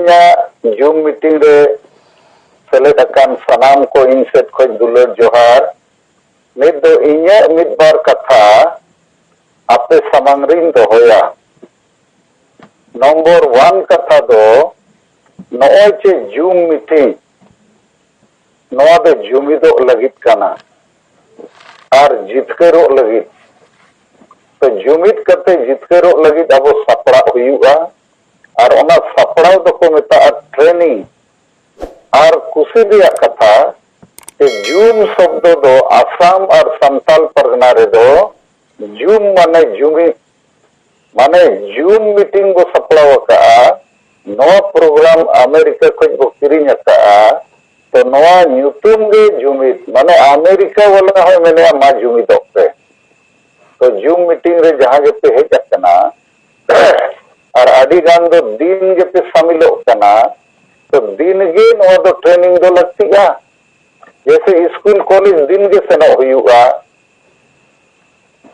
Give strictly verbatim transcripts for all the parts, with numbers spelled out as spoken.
ᱤᱧᱟᱹᱜ zoom meeting ᱨᱮ ᱥᱮᱞᱮᱫ ᱟᱠᱟᱱ ᱥᱟᱱᱟᱢ ᱠᱚ ᱤᱧ ᱥᱮᱫ ᱠᱷᱚᱱ ᱫᱩᱞᱟᱹᱲ ᱡᱚᱦᱟᱨ᱾ ᱱᱤᱛ ᱫᱚ ᱤᱧᱟᱹᱜ ᱢᱤᱫ ᱵᱟᱨ ᱠᱟᱛᱷᱟ ᱟᱯᱮ ᱥᱟᱢᱟᱝ ᱨᱤᱧ ᱫᱚᱦᱚᱭᱟ᱾ ᱱᱚᱢᱵᱚᱨ ᱚᱣᱟᱱ ᱠᱟᱛᱷᱟ ᱫᱚ ᱱᱚᱜᱼᱚᱭ ᱡᱮ ᱡᱩᱢ ᱢᱤᱴᱤᱝ, ᱱᱚᱣᱟ ᱫᱚ ᱡᱩᱢᱤᱫᱚᱜ ᱞᱟᱹᱜᱤᱫ ᱠᱟᱱᱟ ᱟᱨ ᱡᱤᱛᱠᱟᱹᱨᱚᱜ ᱞᱟᱹᱜᱤᱫ᱾ ᱛᱚ, ᱡᱩᱢᱤᱫ ᱠᱟᱛᱮ ᱡᱤᱛᱠᱟᱹᱨᱚᱜ ᱞᱟᱹᱜᱤᱫ ᱟᱵᱚ ᱥᱟᱯᱲᱟᱜ ᱦᱩᱭᱩᱜᱼᱟ᱾ ᱟᱨ ᱚᱱᱟ ᱥᱟᱯᱲᱟᱣ ᱫᱚᱠᱚ ᱢᱮᱛᱟᱜᱼᱟ ᱴᱨᱮᱱᱤᱝ᱾ ᱟᱨ ᱠᱩᱥᱤ ᱨᱮᱭᱟᱜ ᱠᱟᱛᱷᱟ ᱡᱮ ᱡᱩᱢ ᱥᱚᱵᱫᱚ ᱫᱚ ᱟᱥᱟᱢ ᱟᱨ ᱥᱟᱱᱛᱟᱞ ᱯᱟᱨᱜᱟᱱᱟ ᱨᱮᱫᱚ ᱡᱩᱢ ᱢᱟᱱᱮ ᱡᱩᱢᱤᱫ, ᱢᱟᱱᱮ ᱡᱩᱢ ᱢᱤᱴᱤᱝ ᱵᱚ ᱥᱟᱯᱲᱟᱣ ᱟᱠᱟᱫᱼᱟ᱾ ᱱᱚᱣᱟ ᱯᱨᱳᱜᱨᱟᱢ ᱟᱢᱮᱨᱤᱠᱟ ᱠᱷᱚᱱ ᱵᱚ ᱠᱤᱨᱤᱧ ᱟᱠᱟᱫᱼᱟ᱾ ᱛᱚ, ᱱᱚᱣᱟ ᱧᱩᱛᱩᱢ ᱜᱮ ᱡᱩᱢᱤᱫ, ᱢᱟᱱᱮ ᱟᱢᱮᱨᱤᱠᱟ ᱵᱟᱞᱟ ᱦᱚᱸᱭ ᱢᱮᱱᱮᱜᱼᱟ, "ᱢᱟ ᱡᱩᱢᱤᱫᱚᱜ ᱯᱮ᱾" ᱛᱚ, ᱡᱩᱢ ᱢᱤᱴᱤᱝ ᱨᱮ ᱡᱟᱦᱟᱸ ᱜᱮᱯᱮ ᱦᱮᱡ ᱟᱠᱟᱱᱟ ᱟᱨ ᱟᱹᱰᱤ ᱜᱟᱱ ᱫᱚ ᱫᱤᱱ ᱜᱮᱯᱮ ᱥᱟᱢᱤᱞᱚᱜ ᱠᱟᱱᱟ, ᱛᱚ, ᱫᱤᱱ ᱜᱮ ᱱᱚᱣᱟ ᱫᱚ ᱴᱨᱮᱱᱤᱝ ᱫᱚ ᱞᱟᱹᱠᱛᱤᱜᱼᱟ᱾ ᱡᱮᱭᱥᱮ ᱥᱠᱩᱞ ᱠᱚᱞᱮᱡᱽ ᱫᱤᱱ ᱜᱮ ᱥᱮᱱᱚᱜ ᱦᱩᱭᱩᱜᱼᱟ᱾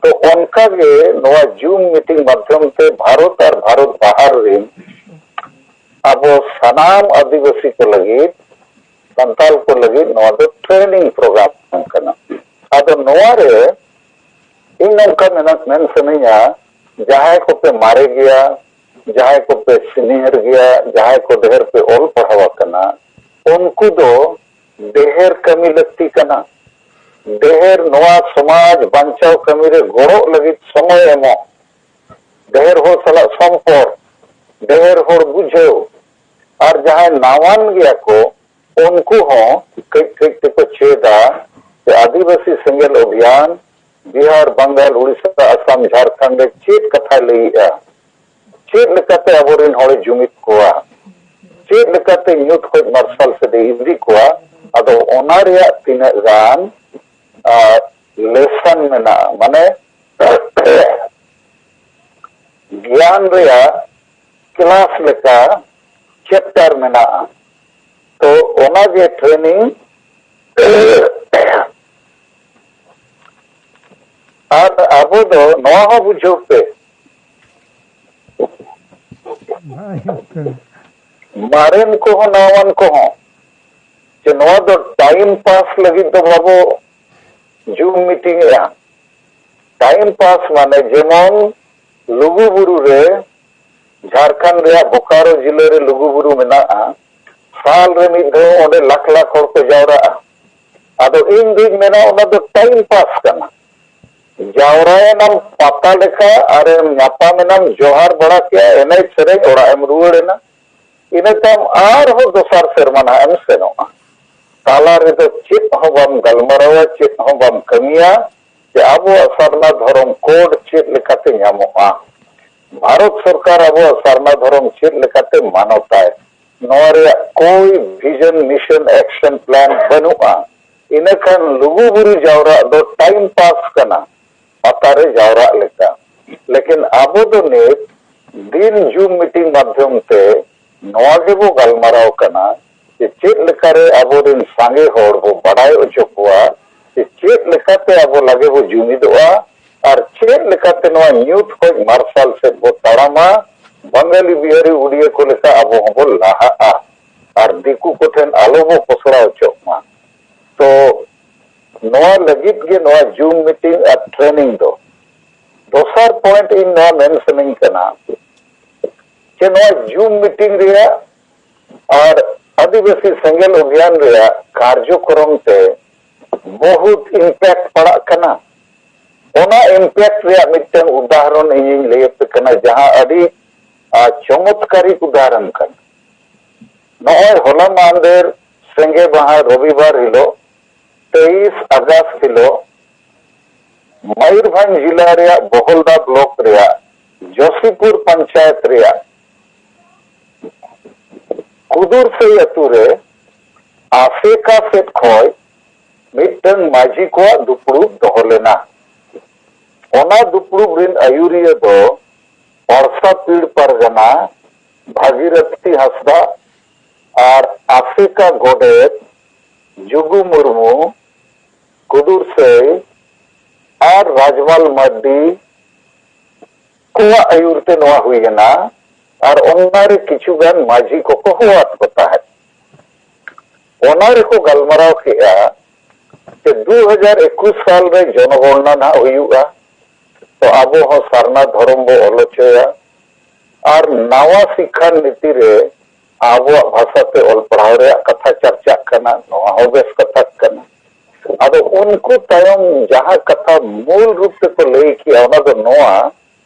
ᱛᱚ, ᱚᱱᱠᱟ ᱜᱮ ᱱᱚᱣᱟ ᱡᱩᱢ ᱢᱤᱴᱤᱝ ᱢᱟᱫᱽᱫᱷᱚᱢ ᱛᱮ ᱵᱷᱟᱨᱚᱛ ᱟᱨ ᱵᱷᱟᱨᱚᱛ ᱵᱟᱦᱟᱨ ᱨᱮᱱ ᱟᱵᱚ ᱥᱟᱱᱟᱢ ᱟᱹᱫᱤᱵᱟᱹᱥᱤ ᱠᱚ ᱞᱟᱹᱜᱤᱫ, ᱥᱟᱱᱛᱟᱲ ᱠᱚ ᱞᱟᱹᱜᱤᱫ ᱱᱚᱣᱟ ᱫᱚ ᱴᱨᱮᱱᱤᱝ ᱯᱨᱳᱜᱨᱟᱢ ᱠᱟᱱᱟ᱾ ᱟᱫᱚ ᱱᱚᱣᱟ ᱨᱮ ᱤᱧ ᱱᱚᱝᱠᱟ ᱢᱮᱱ, ᱢᱮᱱ ᱥᱟᱱᱟᱧᱟ, ᱡᱟᱦᱟᱸᱭ ᱠᱚᱯᱮ ᱢᱟᱨᱮ ᱜᱮᱭᱟ, ᱡᱟᱦᱟᱸᱭ ᱠᱚᱯᱮ ᱥᱤᱱᱤᱭᱟᱨ ᱜᱮᱭᱟ, ᱡᱟᱦᱟᱸᱭ ᱠᱚ ᱰᱷᱮᱨ ᱯᱮ ᱚᱞ ᱯᱟᱲᱦᱟᱣ ᱟᱠᱟᱱᱟ, ᱩᱱᱠᱩ ᱫᱚ ᱰᱷᱮᱨ ᱠᱟᱹᱢᱤ ᱞᱟᱹᱠᱛᱤ ᱠᱟᱱᱟ᱾ ᱰᱷᱮᱨ ᱱᱚᱣᱟ ᱥᱚᱢᱟᱡᱽ ᱵᱟᱧᱪᱟᱣ ᱠᱟᱹᱢᱤ ᱨᱮ ᱜᱚᱲᱚᱜ ᱞᱟᱹᱜᱤᱫ ᱥᱚᱢᱚᱭ ᱮᱢᱚᱜ, ᱰᱷᱮᱨ ᱦᱚᱲ ᱥᱟᱞᱟᱜ ᱥᱚᱢᱯᱚᱨᱠ, ᱰᱷᱮᱨ ᱦᱚᱲ ᱵᱩᱡᱷᱟᱹᱣ, ᱟᱨ ᱡᱟᱦᱟᱸᱭ ᱱᱟᱣᱟᱱ ᱜᱮᱭᱟ ᱠᱚ, ᱩᱱᱠᱩ ᱦᱚᱸ ᱠᱟᱹᱡ ᱠᱟᱹᱡ ᱛᱮᱠᱚ ᱪᱮᱫᱟ ᱡᱮ ᱟᱹᱫᱤᱵᱟᱹᱥᱤ ᱥᱮᱸᱜᱮᱞ ᱚᱵᱷᱤᱭᱟᱱ ᱵᱤᱦᱟᱨ, ᱵᱟᱝᱜᱟᱞ, ᱩᱲᱤᱥᱥᱟ, ᱟᱥᱟᱢ, ᱡᱷᱟᱲᱠᱷᱚᱸᱰ ᱨᱮ ᱪᱮᱫ ᱠᱟᱛᱷᱟᱭ ᱞᱟᱹᱭᱮᱜᱼᱟ, ᱪᱮᱫ ᱞᱮᱠᱟᱛᱮ ᱟᱵᱚᱨᱮᱱ ᱦᱚᱲᱮ ᱡᱩᱢᱤᱫ ᱠᱚᱣᱟ, ᱪᱮᱫ ᱞᱮᱠᱟᱛᱮ ᱧᱩᱛ ᱠᱷᱚᱱ ᱢᱟᱨᱥᱟᱞ ᱥᱮᱫ ᱮ ᱤᱫᱤ ᱠᱚᱣᱟ᱾ ᱟᱫᱚ ᱚᱱᱟ ᱨᱮᱭᱟᱜ ᱛᱤᱱᱟᱹᱜ ᱜᱟᱱ, ᱟᱨ, ᱞᱮᱥᱚᱱ ᱢᱮᱱᱟᱜᱼᱟ, ᱢᱟᱱᱮ ᱜᱮᱭᱟᱱ ᱨᱮᱭᱟᱜ ᱠᱞᱟᱥ ᱞᱮᱠᱟ ᱪᱮᱯᱴᱟᱨ ᱢᱮᱱᱟᱜᱼᱟ᱾ ᱛᱚ, ᱚᱱᱟ ᱡᱮ ᱴᱨᱮᱱᱤᱝ, ᱟᱨ ᱟᱵᱚ ᱫᱚ ᱱᱚᱣᱟ ᱦᱚᱸ ᱵᱩᱡᱷᱟᱹᱣ ᱯᱮ, ᱵᱟᱭ ᱦᱩᱭᱩᱜ ᱠᱟᱱᱟ᱾ ᱢᱟᱨᱮᱱ ᱠᱚᱦᱚᱸ ᱱᱟᱣᱟᱱ ᱠᱚᱦᱚᱸ, ᱡᱮ ᱱᱚᱣᱟ ᱫᱚ ᱴᱟᱭᱤᱢ ᱯᱟᱥ ᱞᱟᱹᱜᱤᱫ ᱫᱚ ᱵᱟᱵᱚ ᱡᱩᱢ ᱢᱤᱴᱤᱝ ᱮᱜᱼᱟ᱾ ᱴᱟᱭᱤᱢ ᱯᱟᱥ ᱢᱟᱱᱮ ᱡᱮᱢᱚᱱ ᱞᱩᱜᱩ ᱵᱩᱨᱩ ᱨᱮ, ᱡᱷᱟᱲᱠᱷᱚᱸᱰ ᱨᱮᱭᱟᱜ ᱵᱳᱠᱟᱨᱳ ᱡᱤᱞᱟᱹ ᱨᱮ ᱞᱩᱜᱩ ᱵᱩᱨᱩ ᱢᱮᱱᱟᱜᱼᱟ, ᱥᱟᱞ ᱨᱮ ᱢᱤᱫ ᱫᱷᱟᱣ ᱚᱸᱰᱮ ᱞᱟᱠᱷ ᱞᱟᱠᱷ ᱦᱚᱲ ᱠᱚ ᱡᱟᱣᱨᱟᱜᱼᱟ᱾ ᱟᱫᱚ ᱤᱧ ᱫᱩᱧ ᱢᱮᱱᱟ ᱚᱱᱟ ᱫᱚ ᱴᱟᱭᱤᱢ ᱯᱟᱥ ᱠᱟᱱᱟ᱾ ᱡᱟᱣᱨᱟᱭᱮᱱᱟᱢ ᱯᱟᱛᱟ ᱞᱮᱠᱟ, ᱟᱨᱮᱢ ᱧᱟᱯᱟᱢᱮᱱᱟᱢ, ᱡᱚᱦᱟᱨ ᱵᱟᱲᱟ ᱠᱮᱜᱼᱟ, ᱮᱱᱮᱡ ᱥᱮᱨᱮᱧ, ᱚᱲᱟᱜ ᱮᱢ ᱨᱩᱣᱟᱹᱲ ᱮᱱᱟ᱾ ᱤᱱᱟᱹ ᱛᱟᱭᱚᱢ ᱟᱨᱦᱚᱸ ᱫᱚᱥᱟᱨ ᱥᱮᱨᱢᱟ ᱱᱟᱦᱟᱜ ᱮᱢ ᱥᱮᱱᱚᱜᱼᱟ᱾ ᱛᱟᱞᱟ ᱨᱮᱫᱚ ᱪᱮᱫ ᱦᱚᱸ ᱵᱟᱢ ᱜᱟᱞᱢᱟᱨᱟᱣᱟ, ᱪᱮᱫ ᱦᱚᱸ ᱵᱟᱢ ᱠᱟᱹᱢᱤᱭᱟ, ᱡᱮ ᱟᱵᱚᱣᱟᱜ ᱥᱟᱨᱱᱟ ᱫᱷᱚᱨᱚᱢ ᱠᱳᱰ ᱪᱮᱫ ᱞᱮᱠᱟᱛᱮ ᱧᱟᱢᱚᱜᱼᱟ, ᱵᱷᱟᱨᱚᱛ ᱥᱚᱨᱠᱟᱨ ᱟᱵᱚᱣᱟᱜ ᱥᱟᱨᱱᱟ ᱫᱷᱚᱨᱚᱢ ᱪᱮᱫ ᱞᱮᱠᱟᱛᱮ ᱢᱟᱱᱚᱛᱟᱭ, ᱱᱚᱣᱟ ᱨᱮᱭᱟᱜ ᱠᱳᱭ ᱵᱷᱤᱡᱚᱱ, ᱢᱤᱥᱚᱱ, ᱮᱠᱥᱚᱱ ᱯᱞᱟᱱ ᱵᱟᱹᱱᱩᱜᱼᱟ᱾ ᱤᱱᱟᱹᱠᱷᱟᱱ ᱞᱩᱜᱩ ᱵᱩᱨᱩ ᱡᱟᱣᱨᱟᱜ ᱫᱚ ᱴᱟᱭᱤᱢ ᱯᱟᱥ ᱠᱟᱱᱟ, ᱯᱟᱛᱟ ᱨᱮ ᱡᱟᱣᱨᱟᱜ ᱞᱮᱠᱟ᱾ ᱞᱮᱠᱤᱱ ᱟᱵᱚ ᱫᱚ ᱱᱤᱛ ᱫᱤᱱ ᱡᱩᱢ ᱢᱤᱴᱤᱝ ᱢᱟᱫᱽᱫᱷᱚᱢ ᱛᱮ ᱱᱚᱣᱟ ᱜᱮᱵᱚ ᱜᱟᱞᱢᱟᱨᱟᱣ ᱠᱟᱱᱟ ᱡᱮ ᱪᱮᱫ ᱞᱮᱠᱟᱨᱮ ᱟᱵᱚᱨᱮᱱ ᱥᱟᱸᱜᱮ ᱦᱚᱲ ᱵᱚ ᱵᱟᱰᱟᱭ ᱦᱚᱪᱚ ᱠᱚᱣᱟ ᱡᱮ ᱪᱮᱫ ᱞᱮᱠᱟᱛᱮ ᱟᱵᱚ ᱞᱟᱜᱮ ᱵᱚ ᱡᱩᱢᱤᱫᱚᱜᱼᱟ ᱟᱨ ᱪᱮᱫ ᱞᱮᱠᱟᱛᱮ ᱱᱚᱣᱟ ᱧᱩᱛ ᱠᱷᱚᱱ ᱢᱟᱨᱥᱟᱞ ᱥᱮᱫ ᱵᱚ ᱛᱟᱲᱟᱢᱟ, ᱵᱟᱝᱜᱟᱞᱤ, ᱵᱤᱦᱟᱨᱤ, ᱩᱲᱤᱭᱟ ᱠᱚ ᱞᱮᱠᱟ ᱟᱵᱚ ᱦᱚᱸᱵᱚ ᱞᱟᱦᱟᱜᱼᱟ ᱟᱨ ᱫᱤᱠᱩ ᱠᱚᱴᱷᱮᱱ ᱟᱞᱚ ᱵᱚ ᱯᱚᱥᱲᱟ ᱦᱚᱪᱚᱜ ᱢᱟ᱾ ᱛᱚ ᱱᱚᱣᱟ ᱞᱟᱹᱜᱤᱫ ᱜᱮ ᱱᱚᱣᱟ ᱡᱩᱢ ᱢᱤᱴᱤᱝ ᱟᱨ ᱴᱨᱮᱱᱤᱝ ᱫᱚ᱾ ᱫᱚᱥᱟᱨ ᱯᱚᱭᱮᱱᱴ ᱤᱧ ᱱᱚᱣᱟ ᱢᱮᱱ ᱥᱟᱱᱟᱧ ᱠᱟᱱᱟ ᱡᱮ ᱱᱚᱣᱟ ᱡᱩᱢ ᱢᱤᱴᱤᱝ ᱨᱮᱭᱟᱜ ᱟᱨ ᱟᱹᱫᱤᱵᱟᱹᱥᱤ ᱥᱮᱸᱜᱮᱞ ᱚᱵᱷᱤᱭᱟᱱ ᱨᱮᱭᱟᱜ ᱠᱟᱨᱡᱚᱠᱨᱚᱢ ᱛᱮ ᱵᱚᱦᱩᱛ ᱤᱢᱯᱮᱠᱴ ᱯᱟᱲᱟᱜ ᱠᱟᱱᱟ᱾ ᱚᱱᱟ ᱤᱢᱯᱮᱠᱴ ᱨᱮᱭᱟᱜ ᱢᱤᱫᱴᱟᱝ ᱩᱫᱟᱦᱚᱨᱚᱱ ᱤᱧᱤᱧ ᱞᱟᱹᱭ ᱟᱯᱮ ᱠᱟᱱᱟ, ᱡᱟᱦᱟᱸ ᱟᱹᱰᱤ, ᱟ, ᱪᱚᱢᱚᱛᱠᱟᱨᱤᱠ ᱩᱫᱟᱦᱚᱨᱚᱱ ᱠᱟᱱᱟ᱾ ᱱᱚᱜᱼᱚᱭ ᱦᱚᱞᱟ ᱢᱟᱦᱫᱮᱨ ᱥᱮᱸᱜᱮ ᱢᱟᱦᱟ ᱨᱚᱵᱤᱵᱟᱨ ᱦᱤᱞᱳᱜ, ᱛᱮᱭᱤᱥ ᱟᱜᱚᱥᱴ ᱦᱤᱞᱳᱜ, ᱢᱚᱭᱩᱨᱵᱷᱚᱸᱡᱽ ᱡᱤᱞᱟ ᱨᱮᱭᱟᱜ ᱵᱚᱦᱚᱞᱫᱟ ᱵᱞᱚᱠ ᱨᱮᱭᱟᱜ ᱡᱚᱥᱤᱯᱩᱨ ᱯᱚᱧᱪᱟᱭᱮᱛ ᱨᱮᱭᱟᱜ ᱠᱩᱫᱩᱨᱥᱟᱹᱭ ᱟᱹᱛᱩ ᱨᱮ ᱟᱥᱮᱠᱟ ᱥᱮᱫ ᱠᱷᱚᱱ ᱢᱤᱫᱴᱟᱝ ᱢᱟᱹᱡᱷᱤ ᱠᱚᱣᱟᱜ ᱫᱩᱯᱲᱩᱵ ᱫᱚᱦᱚ ᱞᱮᱱᱟ᱾ ᱚᱱᱟ ᱫᱩᱯᱲᱩᱵ ᱨᱤᱱ ᱟᱹᱭᱩᱨᱤᱭᱟᱹ ᱫᱚ ᱯᱟᱲᱥᱟ ᱯᱤᱲ ᱯᱟᱨᱜᱟᱱᱟ ᱵᱷᱟᱜᱤᱨᱚᱛᱷᱤ ᱦᱟᱸᱥᱫᱟ ᱟᱨ ᱟᱥᱮᱠᱟ ᱜᱚᱰᱮᱛ ᱡᱩᱜᱩ ᱢᱩᱨᱢᱩ, ᱠᱩᱫᱩᱨᱥᱟᱹᱭ ᱟᱨ ᱨᱟᱡᱽᱢᱟᱞ ᱢᱟᱨᱰᱤ ᱠᱚᱣᱟᱜ ᱟᱹᱭᱩᱨ ᱛᱮ ᱱᱚᱣᱟ ᱦᱩᱭ ᱮᱱᱟ᱾ ᱟᱨ ᱚᱱᱟ ᱨᱮ ᱠᱤᱪᱷᱩ ᱜᱟᱱ ᱢᱟᱹᱡᱷᱤ ᱠᱚᱠᱚ ᱦᱚᱦᱚᱣᱟᱫ ᱠᱚ ᱛᱟᱦᱮᱸᱫ᱾ ᱚᱱᱟ ᱨᱮᱠᱚ ᱜᱟᱞᱢᱟᱨᱟᱣ ᱠᱮᱜᱼᱟ ᱡᱮ ᱫᱩ ᱦᱟᱡᱟᱨ ᱮᱠᱩᱥ ᱥᱟᱞ ᱨᱮ ᱡᱚᱱᱚᱜᱚᱬᱱᱟ ᱱᱟᱦᱟᱜ ᱦᱩᱭᱩᱜᱼᱟ, ᱛᱚ ᱟᱵᱚ ᱦᱚᱸ ᱥᱟᱨᱱᱟ ᱫᱷᱚᱨᱚᱢ ᱵᱚ ᱚᱞ ᱦᱚᱪᱚᱭᱟ᱾ ᱟᱨ ᱱᱟᱣᱟ ᱥᱤᱠᱠᱷᱟ ᱱᱤᱛᱤ ᱨᱮ ᱟᱵᱚᱣᱟᱜ ᱵᱷᱟᱥᱟ ᱛᱮ ᱚᱞ ᱯᱟᱲᱦᱟᱣ ᱨᱮᱭᱟᱜ ᱠᱟᱛᱷᱟ ᱪᱟᱨᱪᱟᱜ ᱠᱟᱱᱟ, ᱱᱚᱣᱟ ᱦᱚᱸ ᱵᱮᱥ ᱠᱟᱛᱷᱟ ᱠᱟᱱᱟ᱾ ᱟᱫᱚ ᱩᱱᱠᱩ ᱛᱟᱭᱚᱢ ᱡᱟᱦᱟᱸ ᱠᱟᱛᱷᱟ ᱢᱩᱞ ᱨᱩᱯ ᱛᱮᱠᱚ ᱞᱟᱹᱭ ᱠᱮᱜᱼᱟ, ᱚᱱᱟ ᱫᱚ ᱱᱚᱣᱟ,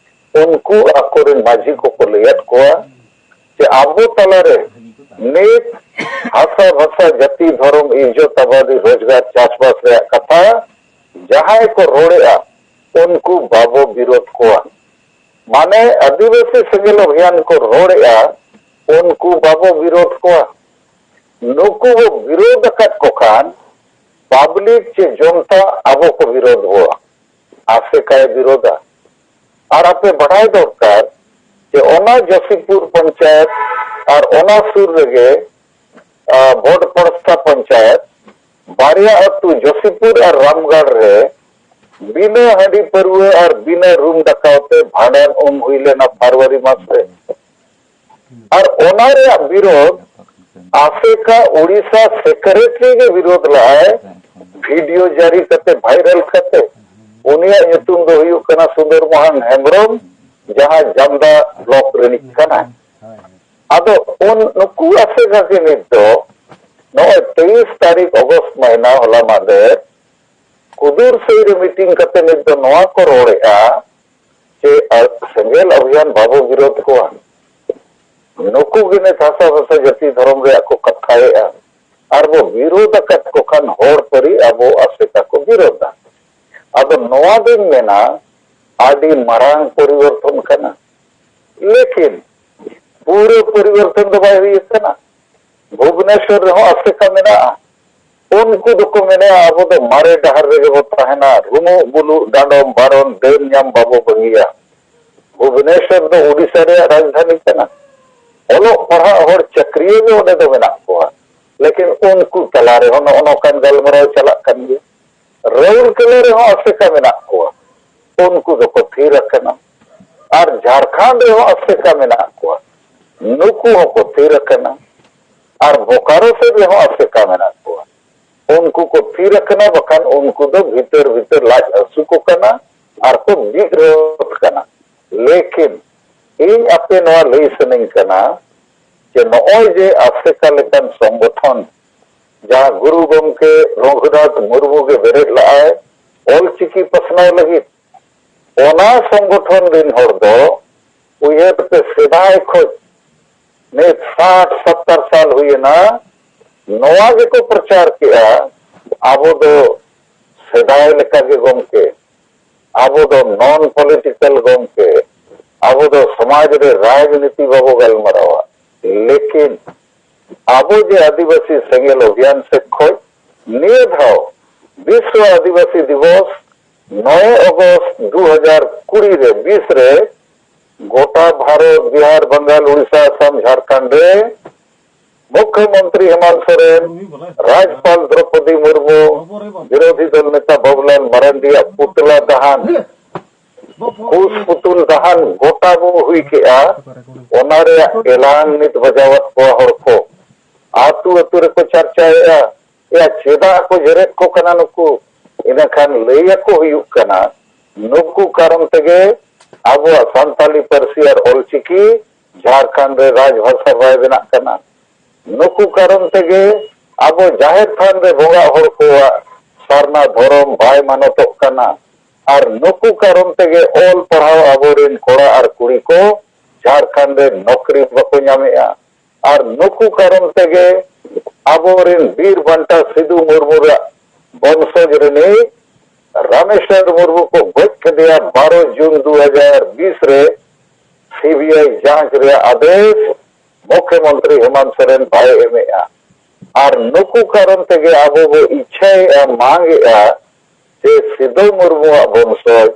ᱩᱱᱠᱩ ᱟᱠᱚᱨᱮᱱ ᱢᱟᱹᱡᱷᱤ ᱠᱚᱠᱚ ᱞᱟᱹᱭᱟᱫ ᱠᱚᱣᱟ ᱡᱮ ᱟᱵᱚ ᱛᱟᱞᱟᱨᱮ ᱱᱤᱛ ᱦᱟᱥᱟ ᱵᱷᱟᱥᱟ ᱡᱟᱹᱛᱤ ᱫᱷᱚᱨᱚᱢ ᱤᱡᱽᱡᱚᱛ ᱟᱵᱟᱫᱤ ᱨᱳᱡᱽᱜᱟᱨ ᱪᱟᱥᱵᱟᱥ ᱨᱮᱭᱟᱜ ᱠᱟᱛᱷᱟ ᱡᱟᱦᱟᱸᱭ ᱠᱚ ᱨᱚᱲᱮᱫᱼᱟ, ᱩᱱᱠᱩ ᱵᱟᱵᱚ ᱵᱤᱨᱳᱫ ᱠᱚᱣᱟ᱾ ᱢᱟᱱᱮ ᱟᱹᱫᱤᱵᱟᱹᱥᱤ ᱥᱮᱸᱜᱮᱞ ᱚᱵᱷᱤᱭᱟᱱ ᱠᱚ ᱨᱚᱲᱮᱫᱼᱟ, ᱩᱱᱠᱩ ᱵᱟᱵᱚ ᱵᱤᱨᱳᱫ ᱠᱚᱣᱟ᱾ ᱱᱩᱠᱩ ᱵᱚ ᱵᱤᱨᱳᱫ ᱟᱠᱟᱫ ᱠᱚ ᱠᱷᱟᱱ ᱯᱟᱵᱽᱞᱤᱠ ᱪᱮ ᱡᱚᱱᱛᱟ ᱟᱵᱚ ᱠᱚ ᱵᱤᱨᱳᱫ ᱵᱚᱣᱟ, ᱟᱥᱮᱠᱟᱭ ᱵᱤᱨᱳᱫᱟ᱾ ᱟᱨ ᱟᱯᱮ ᱵᱟᱰᱟᱭ ᱫᱚᱨᱠᱟᱨ ᱡᱮ ᱚᱱᱟ ᱡᱚᱥᱤᱯᱩᱨ ᱯᱚᱧᱪᱟᱭᱮᱛ ᱟᱨ ᱚᱱᱟ ᱥᱩᱨ ᱨᱮᱜᱮ, ᱟ, ᱵᱷᱚᱴᱯᱚᱲᱥᱟ ᱯᱚᱧᱪᱟᱭᱮᱛ, ᱵᱟᱨᱭᱟ ᱟᱹᱛᱩ ᱡᱚᱥᱤᱯᱩᱨ ᱟᱨ ᱨᱟᱢᱜᱟᱲ ᱨᱮ ᱵᱤᱱᱟᱹ ᱦᱟᱺᱰᱤ ᱯᱟᱹᱨᱣᱟᱹ ᱟᱨ ᱵᱤᱱᱟᱹ ᱨᱩᱢ ᱫᱟᱠᱟᱣ ᱛᱮ ᱵᱷᱟᱸᱰᱟᱱ ᱩᱢ ᱦᱩᱭ ᱞᱮᱱᱟ ᱯᱷᱟᱨᱣᱟᱨᱤ ᱢᱟᱥ ᱨᱮ᱾ ᱟᱨ ᱚᱱᱟ ᱨᱮᱭᱟᱜ ᱵᱤᱨᱳᱫᱷ ᱟᱥᱮᱠᱟ ᱳᱰᱤᱥᱟ ᱥᱮᱠᱨᱮᱴᱟᱨᱤ ᱜᱮ ᱵᱤᱨᱳᱫᱷ ᱞᱟᱜᱼᱟᱭ, ᱵᱷᱤᱰᱤᱭᱳ ᱡᱟᱹᱨᱤ ᱠᱟᱛᱮ, ᱵᱷᱟᱭᱨᱟᱞ ᱠᱟᱛᱮ᱾ ᱩᱱᱤᱭᱟᱜ ᱧᱩᱛᱩᱢ ᱫᱚ ᱦᱩᱭᱩᱜ ᱠᱟᱱᱟ ᱥᱩᱱᱫᱚᱨ ᱢᱳᱦᱚᱱ ᱦᱮᱢᱵᱨᱚᱢ, ᱡᱟᱦᱟᱸ ᱡᱟᱢᱫᱟ ᱵᱞᱚᱠ ᱨᱤᱱᱤᱡ ᱠᱟᱱᱟᱭ᱾ ᱟᱫᱚ ᱩᱱ ᱱᱩᱠᱩ ᱟᱥᱮᱠᱟ ᱜᱮ ᱱᱤᱛ ᱫᱚ ᱱᱚᱜᱼᱚᱭ ᱛᱮᱭᱤᱥ ᱛᱟᱹᱨᱤᱠᱷ ᱚᱜᱚᱥᱴ ᱢᱟᱹᱦᱱᱟᱹ, ᱦᱚᱞᱟ ᱢᱟᱦᱫᱮᱨ, ᱠᱩᱫᱩᱨ ᱥᱟᱹᱭ ᱨᱮ ᱢᱤᱴᱤᱝ ᱠᱟᱛᱮ ᱱᱤᱛ ᱫᱚ ᱱᱚᱣᱟ ᱠᱚ ᱨᱚᱲᱮᱫᱼᱟ ᱡᱮ ᱟ-, ᱥᱮᱸᱜᱮᱞ ᱚᱵᱷᱤᱭᱟᱱ ᱵᱟᱵᱚ ᱵᱤᱨᱳᱫ ᱠᱚᱣᱟ᱾ ᱱᱩᱠᱩ ᱜᱮ ᱱᱤᱛ ᱦᱟᱥᱟ ᱵᱷᱟᱥᱟ ᱡᱟᱹᱛᱤ ᱫᱷᱚᱨᱚᱢ ᱨᱮᱭᱟᱜ ᱠᱚ ᱠᱟᱛᱷᱟᱭᱮᱫᱼᱟ᱾ ᱟᱨ ᱵᱚ ᱵᱤᱨᱳᱫ ᱟᱠᱟᱫ ᱠᱚ ᱠᱷᱟᱱ ᱦᱚᱲ ᱯᱟᱹᱨᱤ ᱟᱵᱚ ᱟᱥᱮᱠᱟ ᱠᱚ ᱵᱤᱨᱳᱫᱟ᱾ ᱟᱫᱚ ᱱᱚᱣᱟ ᱫᱚᱧ ᱢᱮᱱᱟ ᱟᱹᱰᱤ ᱢᱟᱨᱟᱝ ᱯᱚᱨᱤᱵᱚᱨᱛᱚᱱ ᱠᱟᱱᱟ᱾ ᱞᱮᱠᱤᱱ ᱯᱩᱨᱟᱹ ᱯᱚᱨᱤᱵᱚᱨᱛᱚᱱ ᱫᱚ ᱵᱟᱭ ᱦᱩᱭ ᱟᱠᱟᱱᱟ᱾ ᱵᱷᱩᱵᱽᱱᱮᱥᱚᱨ ᱨᱮᱦᱚᱸ ᱟᱥᱮᱠᱟ ᱢᱮᱱᱟᱜᱼᱟ᱾ ᱩᱱᱠᱩ ᱫᱚᱠᱚ ᱢᱮᱱᱮᱫᱼᱟ, ᱟᱵᱚ ᱫᱚ ᱢᱟᱨᱮ ᱰᱟᱦᱟᱨ ᱨᱮᱜᱮ ᱵᱚ ᱛᱟᱦᱮᱱᱟ, ᱨᱩᱢᱩᱜ ᱵᱩᱞᱩᱜ, ᱰᱟᱸᱰᱚᱢ ᱵᱟᱨᱚᱱ, ᱰᱟᱹᱱ ᱧᱟᱢ ᱵᱟᱵᱚ ᱵᱟᱹᱜᱤᱭᱟ᱾ ᱵᱷᱩᱵᱽᱱᱮᱥᱚᱨ ᱫᱚ ᱳᱰᱤᱥᱟ ᱨᱮᱭᱟᱜ ᱨᱟᱡᱽᱫᱷᱟᱱᱤ ᱠᱟᱱᱟ᱾ ᱚᱞᱚᱜ ᱯᱟᱲᱦᱟᱜ ᱦᱚᱲ ᱪᱟᱹᱠᱨᱤᱭᱟᱹ ᱜᱮ ᱚᱸᱰᱮ ᱫᱚ ᱢᱮᱱᱟᱜ ᱠᱚᱣᱟ, ᱞᱮᱠᱤᱱ ᱩᱱᱠᱩ ᱛᱟᱞᱟ ᱨᱮᱦᱚᱸ ᱱᱚᱜᱼᱚ ᱱᱚᱝᱠᱟᱱ ᱜᱟᱞᱢᱟᱨᱟᱣ ᱪᱟᱞᱟᱜ ᱠᱟᱱ ᱜᱮᱭᱟ᱾ ᱨᱟᱩᱨᱠᱮᱞᱟ ᱨᱮᱦᱚᱸ ᱟᱥᱮᱠᱟ ᱢᱮᱱᱟᱜ ᱠᱚᱣᱟ, ᱩᱱᱠᱩ ᱫᱚᱠᱚ ᱛᱷᱤᱨ ᱟᱠᱟᱱᱟ᱾ ᱟᱨ ᱡᱷᱟᱲᱠᱷᱚᱸᱰ ᱨᱮᱦᱚᱸ ᱟᱥᱮᱠᱟ ᱢᱮᱱᱟᱜ ᱠᱚᱣᱟ, ᱱᱩᱠᱩ ᱦᱚᱸᱠᱚ ᱛᱷᱤᱨ ᱟᱠᱟᱱᱟ᱾ ᱟᱨ ᱵᱳᱠᱟᱨᱳ ᱥᱮᱫ ᱨᱮᱦᱚᱸ ᱟᱥᱮᱠᱟ ᱢᱮᱱᱟᱜ ᱠᱚᱣᱟ, ᱩᱱᱠᱩ ᱠᱚ ᱛᱷᱤᱨ ᱟᱠᱟᱱᱟ, ᱵᱟᱠᱷᱟᱱ ᱩᱱᱠᱩ ᱫᱚ ᱵᱷᱤᱛᱟᱹᱨ ᱵᱷᱤᱛᱟᱹᱨ ᱞᱟᱡ ᱦᱟᱹᱥᱩ ᱠᱚ ᱠᱟᱱᱟ ᱟᱨ ᱠᱚ ᱵᱤᱫ ᱨᱚᱫ ᱠᱟᱱᱟ᱾ ᱞᱮᱠᱤᱱ ᱤᱧ ᱟᱯᱮ ᱱᱚᱣᱟ ᱞᱟᱹᱭ ᱥᱟᱱᱟᱧ ᱠᱟᱱᱟ ᱡᱮ ᱱᱚᱜᱼᱚᱭ ᱡᱮ ᱟᱥᱮᱠᱟ ᱞᱮᱠᱟᱱ ᱥᱚᱝᱜᱚᱴᱷᱚᱱ, ᱡᱟᱦᱟᱸ ᱜᱩᱨᱩ ᱜᱚᱢᱠᱮ ᱨᱚᱜᱷᱩᱱᱟᱛᱷ ᱢᱩᱨᱢᱩ ᱜᱮ ᱵᱮᱨᱮᱫ ᱞᱟᱜᱼᱟᱭ ᱚᱞᱪᱤᱠᱤ ᱯᱟᱥᱱᱟᱣ ᱞᱟᱹᱜᱤᱫ, ᱚᱱᱟ ᱥᱚᱝᱜᱚᱴᱷᱚᱱ ᱨᱤᱱ ᱦᱚᱲ ᱫᱚ, ᱩᱭᱦᱟᱹᱨ ᱯᱮ, ᱥᱮᱫᱟᱭ ᱠᱷᱚᱱ ᱱᱤᱛ ᱥᱟᱴ ᱥᱚᱛᱛᱚᱨ ᱥᱟᱞ ᱦᱩᱭᱮᱱᱟ, ᱱᱚᱣᱟ ᱜᱮᱠᱚ ᱯᱨᱚᱪᱟᱨ ᱠᱮᱜᱼᱟ, ᱟᱵᱚ ᱫᱚ ᱥᱮᱫᱟᱭ ᱞᱮᱠᱟᱜᱮ ᱜᱚᱢᱠᱮ, ᱟᱵᱚ ᱫᱚ ᱱᱚᱱ ᱯᱚᱞᱤᱴᱤᱠᱟᱞ ᱜᱚᱢᱠᱮ, ᱟᱵᱚ ᱫᱚ ᱥᱚᱢᱟᱡᱽ ᱨᱮ ᱨᱟᱡᱽᱱᱤᱛᱤ ᱵᱟᱵᱚ ᱜᱟᱞᱢᱟᱨᱟᱣᱟ᱾ ᱞᱮᱠᱤᱱ ᱟᱵᱚ ᱡᱮ ᱟᱹᱫᱤᱵᱟᱹᱥᱤ ᱥᱮᱸᱜᱮᱞ ᱚᱵᱷᱤᱭᱟᱱ ᱥᱮᱫ ᱠᱷᱚᱱ ᱱᱤᱭᱟᱹ ᱫᱷᱟᱣ ᱵᱤᱥᱣᱚ ᱟᱹᱫᱤᱵᱟᱹᱥᱤ ᱫᱤᱵᱚᱥ ᱱᱚᱭ ᱚᱜᱚᱥᱴ ᱫᱩ ᱦᱟᱡᱟᱨ ᱠᱩᱲᱤ ᱨᱮ, ᱵᱤᱥ ᱨᱮ ᱜᱚᱴᱟ ᱵᱷᱟᱨᱚᱛ, ᱵᱤᱦᱟᱨ, ᱵᱟᱝᱜᱟᱞ, ᱩᱲᱤᱥᱥᱟ, ᱟᱥᱟᱢ, ᱡᱷᱟᱲᱠᱷᱚᱸᱰ ᱨᱮ ᱢᱩᱠᱷᱭᱚᱢᱚᱱᱛᱨᱤ ᱦᱮᱢᱟᱱᱛ ᱥᱚᱨᱮᱱ, ᱨᱟᱡᱽᱯᱟᱞ ᱫᱨᱚᱯᱚᱫᱤ ᱢᱩᱨᱢᱩ, ᱵᱤᱨᱳᱫᱷᱤ ᱫᱚᱞ ᱱᱮᱛᱟ ᱵᱟᱵᱩᱞᱟᱞ ᱢᱟᱨᱟᱱᱰᱤᱭᱟᱜ ᱯᱩᱛᱞᱟ ᱫᱟᱦᱟᱱ, ᱠᱩᱥ ᱯᱩᱛᱩᱞ ᱫᱟᱦᱟᱱ ᱜᱚᱴᱟ ᱵᱚ ᱦᱩᱭ ᱠᱮᱜᱼᱟ᱾ ᱚᱱᱟ ᱨᱮᱭᱟᱜ ᱮᱞᱟᱝ ᱱᱤᱛ ᱵᱟᱡᱟᱣᱟᱫ ᱠᱚᱣᱟ ᱦᱚᱲ ᱠᱚ, ᱟᱹᱛᱩ ᱟᱹᱛᱩ ᱨᱮᱠᱚ ᱪᱟᱨᱪᱟᱭᱮᱜᱼᱟ᱾ ᱮᱭᱟ, ᱪᱮᱫᱟᱜ ᱠᱚ ᱡᱮᱨᱮᱫ ᱠᱚ ᱠᱟᱱᱟ ᱱᱩᱠᱩ? ᱤᱱᱟᱹᱠᱷᱟᱱ ᱞᱟᱹᱭ ᱟᱠᱚ ᱦᱩᱭᱩᱜ ᱠᱟᱱᱟ, ᱱᱩᱠᱩ ᱠᱟᱨᱚᱱ ᱛᱮᱜᱮ ᱟᱵᱚᱣᱟᱜ ᱥᱟᱱᱛᱟᱞᱤ ᱯᱟᱹᱨᱥᱤ ᱟᱨ ᱚᱞᱪᱤᱠᱤ ᱡᱷᱟᱲᱠᱷᱚᱸᱰ ᱨᱮ ᱨᱟᱡᱽᱵᱷᱟᱥᱟ ᱵᱟᱭ ᱵᱮᱱᱟᱜ ᱠᱟᱱᱟ᱾ ᱱᱩᱠᱩ ᱠᱟᱨᱚᱱ ᱛᱮᱜᱮ ᱟᱵᱚ ᱡᱟᱦᱮᱨ ᱛᱷᱟᱱ ᱨᱮ ᱵᱚᱸᱜᱟ ᱦᱚᱲ ᱠᱚᱣᱟᱜ ᱥᱟᱨᱱᱟ ᱫᱷᱚᱨᱚᱢ ᱵᱟᱭ ᱢᱟᱱᱚᱛᱚᱜ ᱠᱟᱱᱟ᱾ ᱟᱨ ᱱᱩᱠᱩ ᱠᱟᱨᱚᱱ ᱛᱮᱜᱮ ᱚᱞ ᱯᱟᱲᱦᱟᱣ ᱟᱵᱚᱨᱮᱱ ᱠᱚᱲᱟ ᱟᱨ ᱠᱩᱲᱤ ᱠᱚ ᱡᱷᱟᱲᱠᱷᱚᱸᱰ ᱨᱮ ᱱᱚᱠᱨᱤ ᱵᱟᱠᱚ ᱧᱟᱢᱮᱜᱼᱟ᱾ ᱟᱨ ᱱᱩᱠᱩ ᱠᱟᱨᱚᱱ ᱛᱮᱜᱮ ᱟᱵᱚᱨᱮᱱ ᱵᱤᱨ ᱵᱟᱱᱴᱟ ᱥᱤᱫᱩ ᱢᱩᱨᱢᱩ ᱨᱟᱜ ᱵᱚᱝᱥᱚᱡᱽ ᱨᱤᱱᱤᱡ ᱨᱟᱢᱮᱥᱣᱚᱨ ᱢᱩᱨᱢᱩ ᱠᱚ ᱜᱚᱡ ᱠᱮᱫᱮᱭᱟ ᱵᱟᱨᱚ ᱡᱩᱱ ᱫᱩ ᱦᱟᱡᱟᱨ ᱵᱤᱥ ᱨᱮ᱾ ᱥᱤᱵᱤᱟᱭ ᱡᱟᱸᱪ ᱨᱮᱭᱟᱜ ᱟᱫᱮᱥ ᱢᱩᱠᱷᱭᱚᱢᱚᱱᱛᱨᱤ ᱦᱮᱢᱟᱱᱛ ᱥᱚᱨᱮᱱ ᱵᱟᱭ ᱮᱢᱮᱜᱼᱟ᱾ ᱟᱨ ᱱᱩᱠᱩ ᱠᱟᱨᱚᱱ ᱛᱮᱜᱮ ᱟᱵᱚ ᱵᱚ ᱤᱪᱪᱷᱟᱭᱮᱜᱼᱟ, ᱢᱟᱝᱮᱜᱼᱟ ᱡᱮ ᱥᱤᱫᱩ ᱢᱩᱨᱢᱩᱣᱟᱜ ᱵᱚᱝᱥᱚᱡᱽ,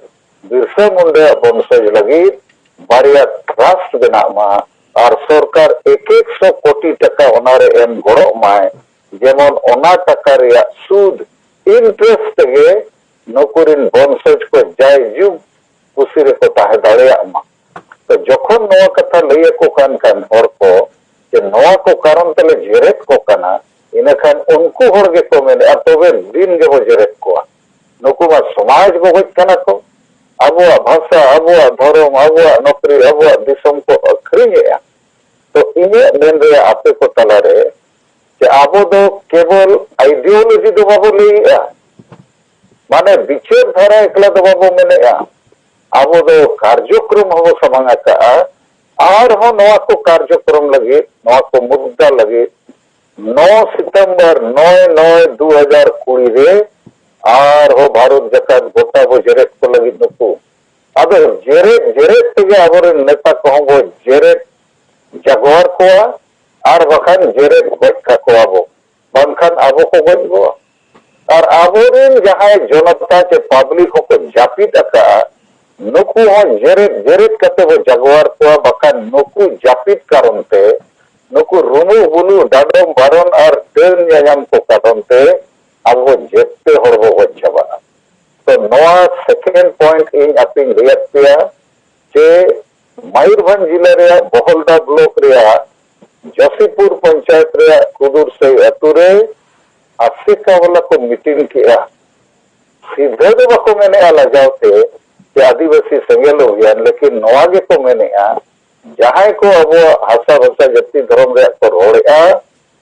ᱵᱤᱨᱥᱟ ᱢᱩᱱᱰᱟᱣᱟᱜ ᱵᱚᱝᱥᱚᱡᱽ ᱞᱟᱹᱜᱤᱫ ᱵᱟᱨᱭᱟ ᱴᱨᱟᱥᱴ ᱵᱮᱱᱟᱜ ᱢᱟ ᱟᱨ ᱥᱚᱨᱠᱟᱨ ᱮᱠ ᱮᱠ ᱥᱚ ᱠᱳᱴᱤ ᱴᱟᱠᱟ ᱚᱱᱟᱨᱮ ᱮᱢ ᱜᱚᱲᱚᱜ ᱢᱟᱭ, ᱡᱮᱢᱚᱱ ᱚᱱᱟ ᱴᱟᱠᱟ ᱨᱮᱭᱟᱜ ᱥᱩᱫ, ᱤᱱᱴᱟᱨᱮᱥᱴ ᱛᱮᱜᱮ ᱱᱩᱠᱩ ᱨᱤᱱ ᱵᱚᱝᱥᱚᱡᱽ ᱠᱚ ᱡᱟᱭᱡᱩᱜᱽ ᱠᱩᱥᱤ ᱨᱮᱠᱚ ᱛᱟᱦᱮᱸ ᱫᱟᱲᱮᱭᱟᱜ ᱢᱟ᱾ ᱛᱚ ᱡᱚᱠᱷᱚᱱ ᱱᱚᱣᱟ ᱠᱟᱛᱷᱟ ᱞᱟᱹᱭ ᱟᱠᱚ ᱠᱟᱱ ᱠᱷᱟᱱ ᱦᱚᱲ ᱠᱚ ᱡᱮ ᱱᱚᱣᱟ ᱠᱚ ᱠᱟᱨᱚᱱ ᱛᱮᱞᱮ ᱡᱮᱨᱮᱫ ᱠᱚ ᱠᱟᱱᱟ, ᱤᱱᱟᱹᱠᱷᱟᱱ ᱩᱱᱠᱩ ᱦᱚᱲ ᱜᱮᱠᱚ ᱢᱮᱱᱮᱫᱼᱟ, "ᱛᱚᱵᱮ ᱫᱤᱱ ᱜᱮᱵᱚ ᱡᱮᱨᱮᱫ ᱠᱚᱣᱟ, ᱱᱩᱠᱩ ᱢᱟ ᱥᱚᱢᱟᱡᱽ ᱵᱚᱜᱚᱡ ᱠᱟᱱᱟ ᱠᱚ, ᱟᱵᱚᱣᱟᱜ ᱵᱷᱟᱥᱟ, ᱟᱵᱚᱣᱟᱜ ᱫᱷᱚᱨᱚᱢ, ᱟᱵᱚᱣᱟᱜ ᱱᱚᱠᱨᱤ, ᱟᱵᱚᱣᱟᱜ ᱫᱤᱥᱚᱢ ᱠᱚ ᱟᱹᱠᱷᱨᱤᱧᱮᱫᱼᱟ᱾" ᱛᱚ ᱤᱧᱟᱹᱜ ᱢᱮᱱ ᱨᱮᱭᱟᱜ ᱟᱯᱮ ᱠᱚ ᱛᱟᱞᱟᱨᱮ ᱡᱮ ᱟᱵᱚ ᱫᱚ ᱠᱮᱵᱚᱞ ᱟᱭᱰᱤᱭᱳᱞᱚᱡᱤ ᱫᱚ ᱵᱟᱵᱚ ᱞᱟᱹᱭᱮᱜᱼᱟ, ᱢᱟᱱᱮ ᱵᱤᱪᱟᱹᱨ ᱫᱷᱟᱨᱟ ᱮᱠᱞᱟ ᱫᱚ ᱵᱟᱵᱚ ᱢᱮᱱᱮᱜᱼᱟ, ᱟᱵᱚ ᱫᱚ ᱠᱟᱨᱡᱚᱠᱨᱚᱢ ᱦᱚᱸᱵᱚ ᱥᱟᱢᱟᱝ ᱟᱠᱟᱜᱼᱟ᱾ ᱟᱨᱦᱚᱸ ᱱᱚᱣᱟ ᱠᱚ ᱠᱟᱨᱡᱚᱠᱨᱚᱢ ᱞᱟᱹᱜᱤᱫ, ᱱᱚᱣᱟ ᱠᱚ ᱢᱩᱫᱽᱫᱟ ᱞᱟᱹᱜᱤᱫ ᱱᱚ ᱥᱤᱛᱚᱢᱵᱚᱨ, ᱱᱚᱭ ᱱᱚᱭ ᱫᱩ ᱦᱟᱡᱟᱨ ᱠᱩᱲᱤ ᱨᱮ ᱟᱨᱦᱚᱸ ᱵᱷᱟᱨᱚᱛ ᱡᱟᱠᱟᱛ ᱜᱚᱴᱟ ᱵᱚ ᱡᱮᱨᱮᱫ ᱠᱚ ᱞᱟᱹᱜᱤᱫ ᱱᱩᱠᱩ᱾ ᱟᱫᱚ ᱡᱮᱨᱮᱫ ᱡᱮᱨᱮᱫ ᱛᱮᱜᱮ ᱟᱵᱚᱨᱮᱱ ᱱᱮᱛᱟ ᱠᱚᱦᱚᱸ ᱵᱚ ᱡᱮᱨᱮᱫ ᱡᱟᱜᱣᱟᱨ ᱠᱚᱣᱟ, ᱟᱨ ᱵᱟᱠᱷᱟᱱ ᱡᱮᱨᱮᱫ ᱜᱚᱡ ᱠᱟᱠᱚᱣᱟ ᱵᱚ, ᱵᱟᱝᱠᱷᱟᱱ ᱟᱵᱚ ᱠᱚ ᱜᱚᱡ ᱵᱚᱣᱟ᱾ ᱟᱨ ᱟᱵᱚᱨᱮᱱ ᱡᱟᱦᱟᱸᱭ ᱡᱚᱱᱚᱛᱟ ᱪᱮ ᱯᱟᱵᱽᱞᱤᱠ ᱦᱚᱸᱠᱚ ᱡᱟᱹᱯᱤᱫ ᱟᱠᱟᱫᱼᱟ, ᱱᱩᱠᱩ ᱦᱚᱸ ᱡᱮᱨᱮᱫ ᱡᱮᱨᱮᱫ ᱠᱟᱛᱮ ᱵᱚ ᱡᱟᱜᱣᱟᱨ ᱠᱚᱣᱟ, ᱵᱟᱠᱷᱟᱱ ᱱᱩᱠᱩ ᱡᱟᱹᱯᱤᱫ ᱠᱟᱨᱚᱱ ᱛᱮ, ᱱᱩᱠᱩ ᱨᱩᱢᱩᱜ ᱵᱩᱞᱩᱜ ᱰᱟᱰᱚᱢ ᱵᱟᱨᱚᱱ ᱟᱨ ᱰᱟᱹᱱ ᱧᱟᱧᱟᱢ ᱠᱚ ᱠᱟᱨᱚᱱ ᱛᱮ ᱟᱵᱚ ᱡᱮᱛᱮ ᱦᱚᱲ ᱵᱚ ᱜᱚᱡ ᱪᱟᱵᱟᱜᱼᱟ᱾ ᱛᱚ ᱱᱚᱣᱟ ᱥᱮᱠᱮᱱᱰ ᱯᱚᱭᱮᱱᱴ ᱤᱧ ᱟᱯᱮᱧ ᱞᱟᱹᱭᱟᱫ ᱯᱮᱭᱟ ᱡᱮ ᱢᱚᱭᱩᱨᱵᱷᱚᱸᱡᱽ ᱡᱤᱞᱟᱹ ᱨᱮᱭᱟᱜ ᱵᱚᱦᱚᱞᱫᱟ ᱵᱞᱚᱠ ᱨᱮᱭᱟᱜ ᱡᱚᱥᱤᱯᱩᱨ ᱯᱚᱧᱪᱟᱭᱮᱛ ᱨᱮᱭᱟᱜ ᱠᱩᱫᱩᱨᱥᱟᱹᱭ ᱟᱹᱛᱩ ᱨᱮ ᱟᱥᱮᱠᱟ ᱵᱟᱞᱟ ᱠᱚ ᱢᱤᱴᱤᱝ ᱠᱮᱜᱼᱟ᱾ ᱥᱤᱫᱷᱟᱹ ᱫᱚ ᱵᱟᱠᱚ ᱢᱮᱱᱮᱜᱼᱟ ᱞᱟᱡᱟᱣ ᱛᱮ ᱡᱮ ᱟᱹᱫᱤᱵᱟᱹᱥᱤ ᱥᱮᱸᱜᱮᱞ ᱚᱵᱷᱤᱭᱟᱱ, ᱞᱮᱠᱤᱱ ᱱᱚᱣᱟ ᱜᱮᱠᱚ ᱢᱮᱱᱮᱜᱼᱟ, ᱡᱟᱦᱟᱸᱭ ᱠᱚ ᱟᱵᱚᱣᱟᱜ ᱦᱟᱥᱟ ᱵᱷᱟᱥᱟ ᱡᱟᱹᱛᱤ ᱫᱷᱚᱨᱚᱢ ᱨᱮᱭᱟᱜ ᱠᱚ ᱨᱚᱲᱮᱜᱼᱟ,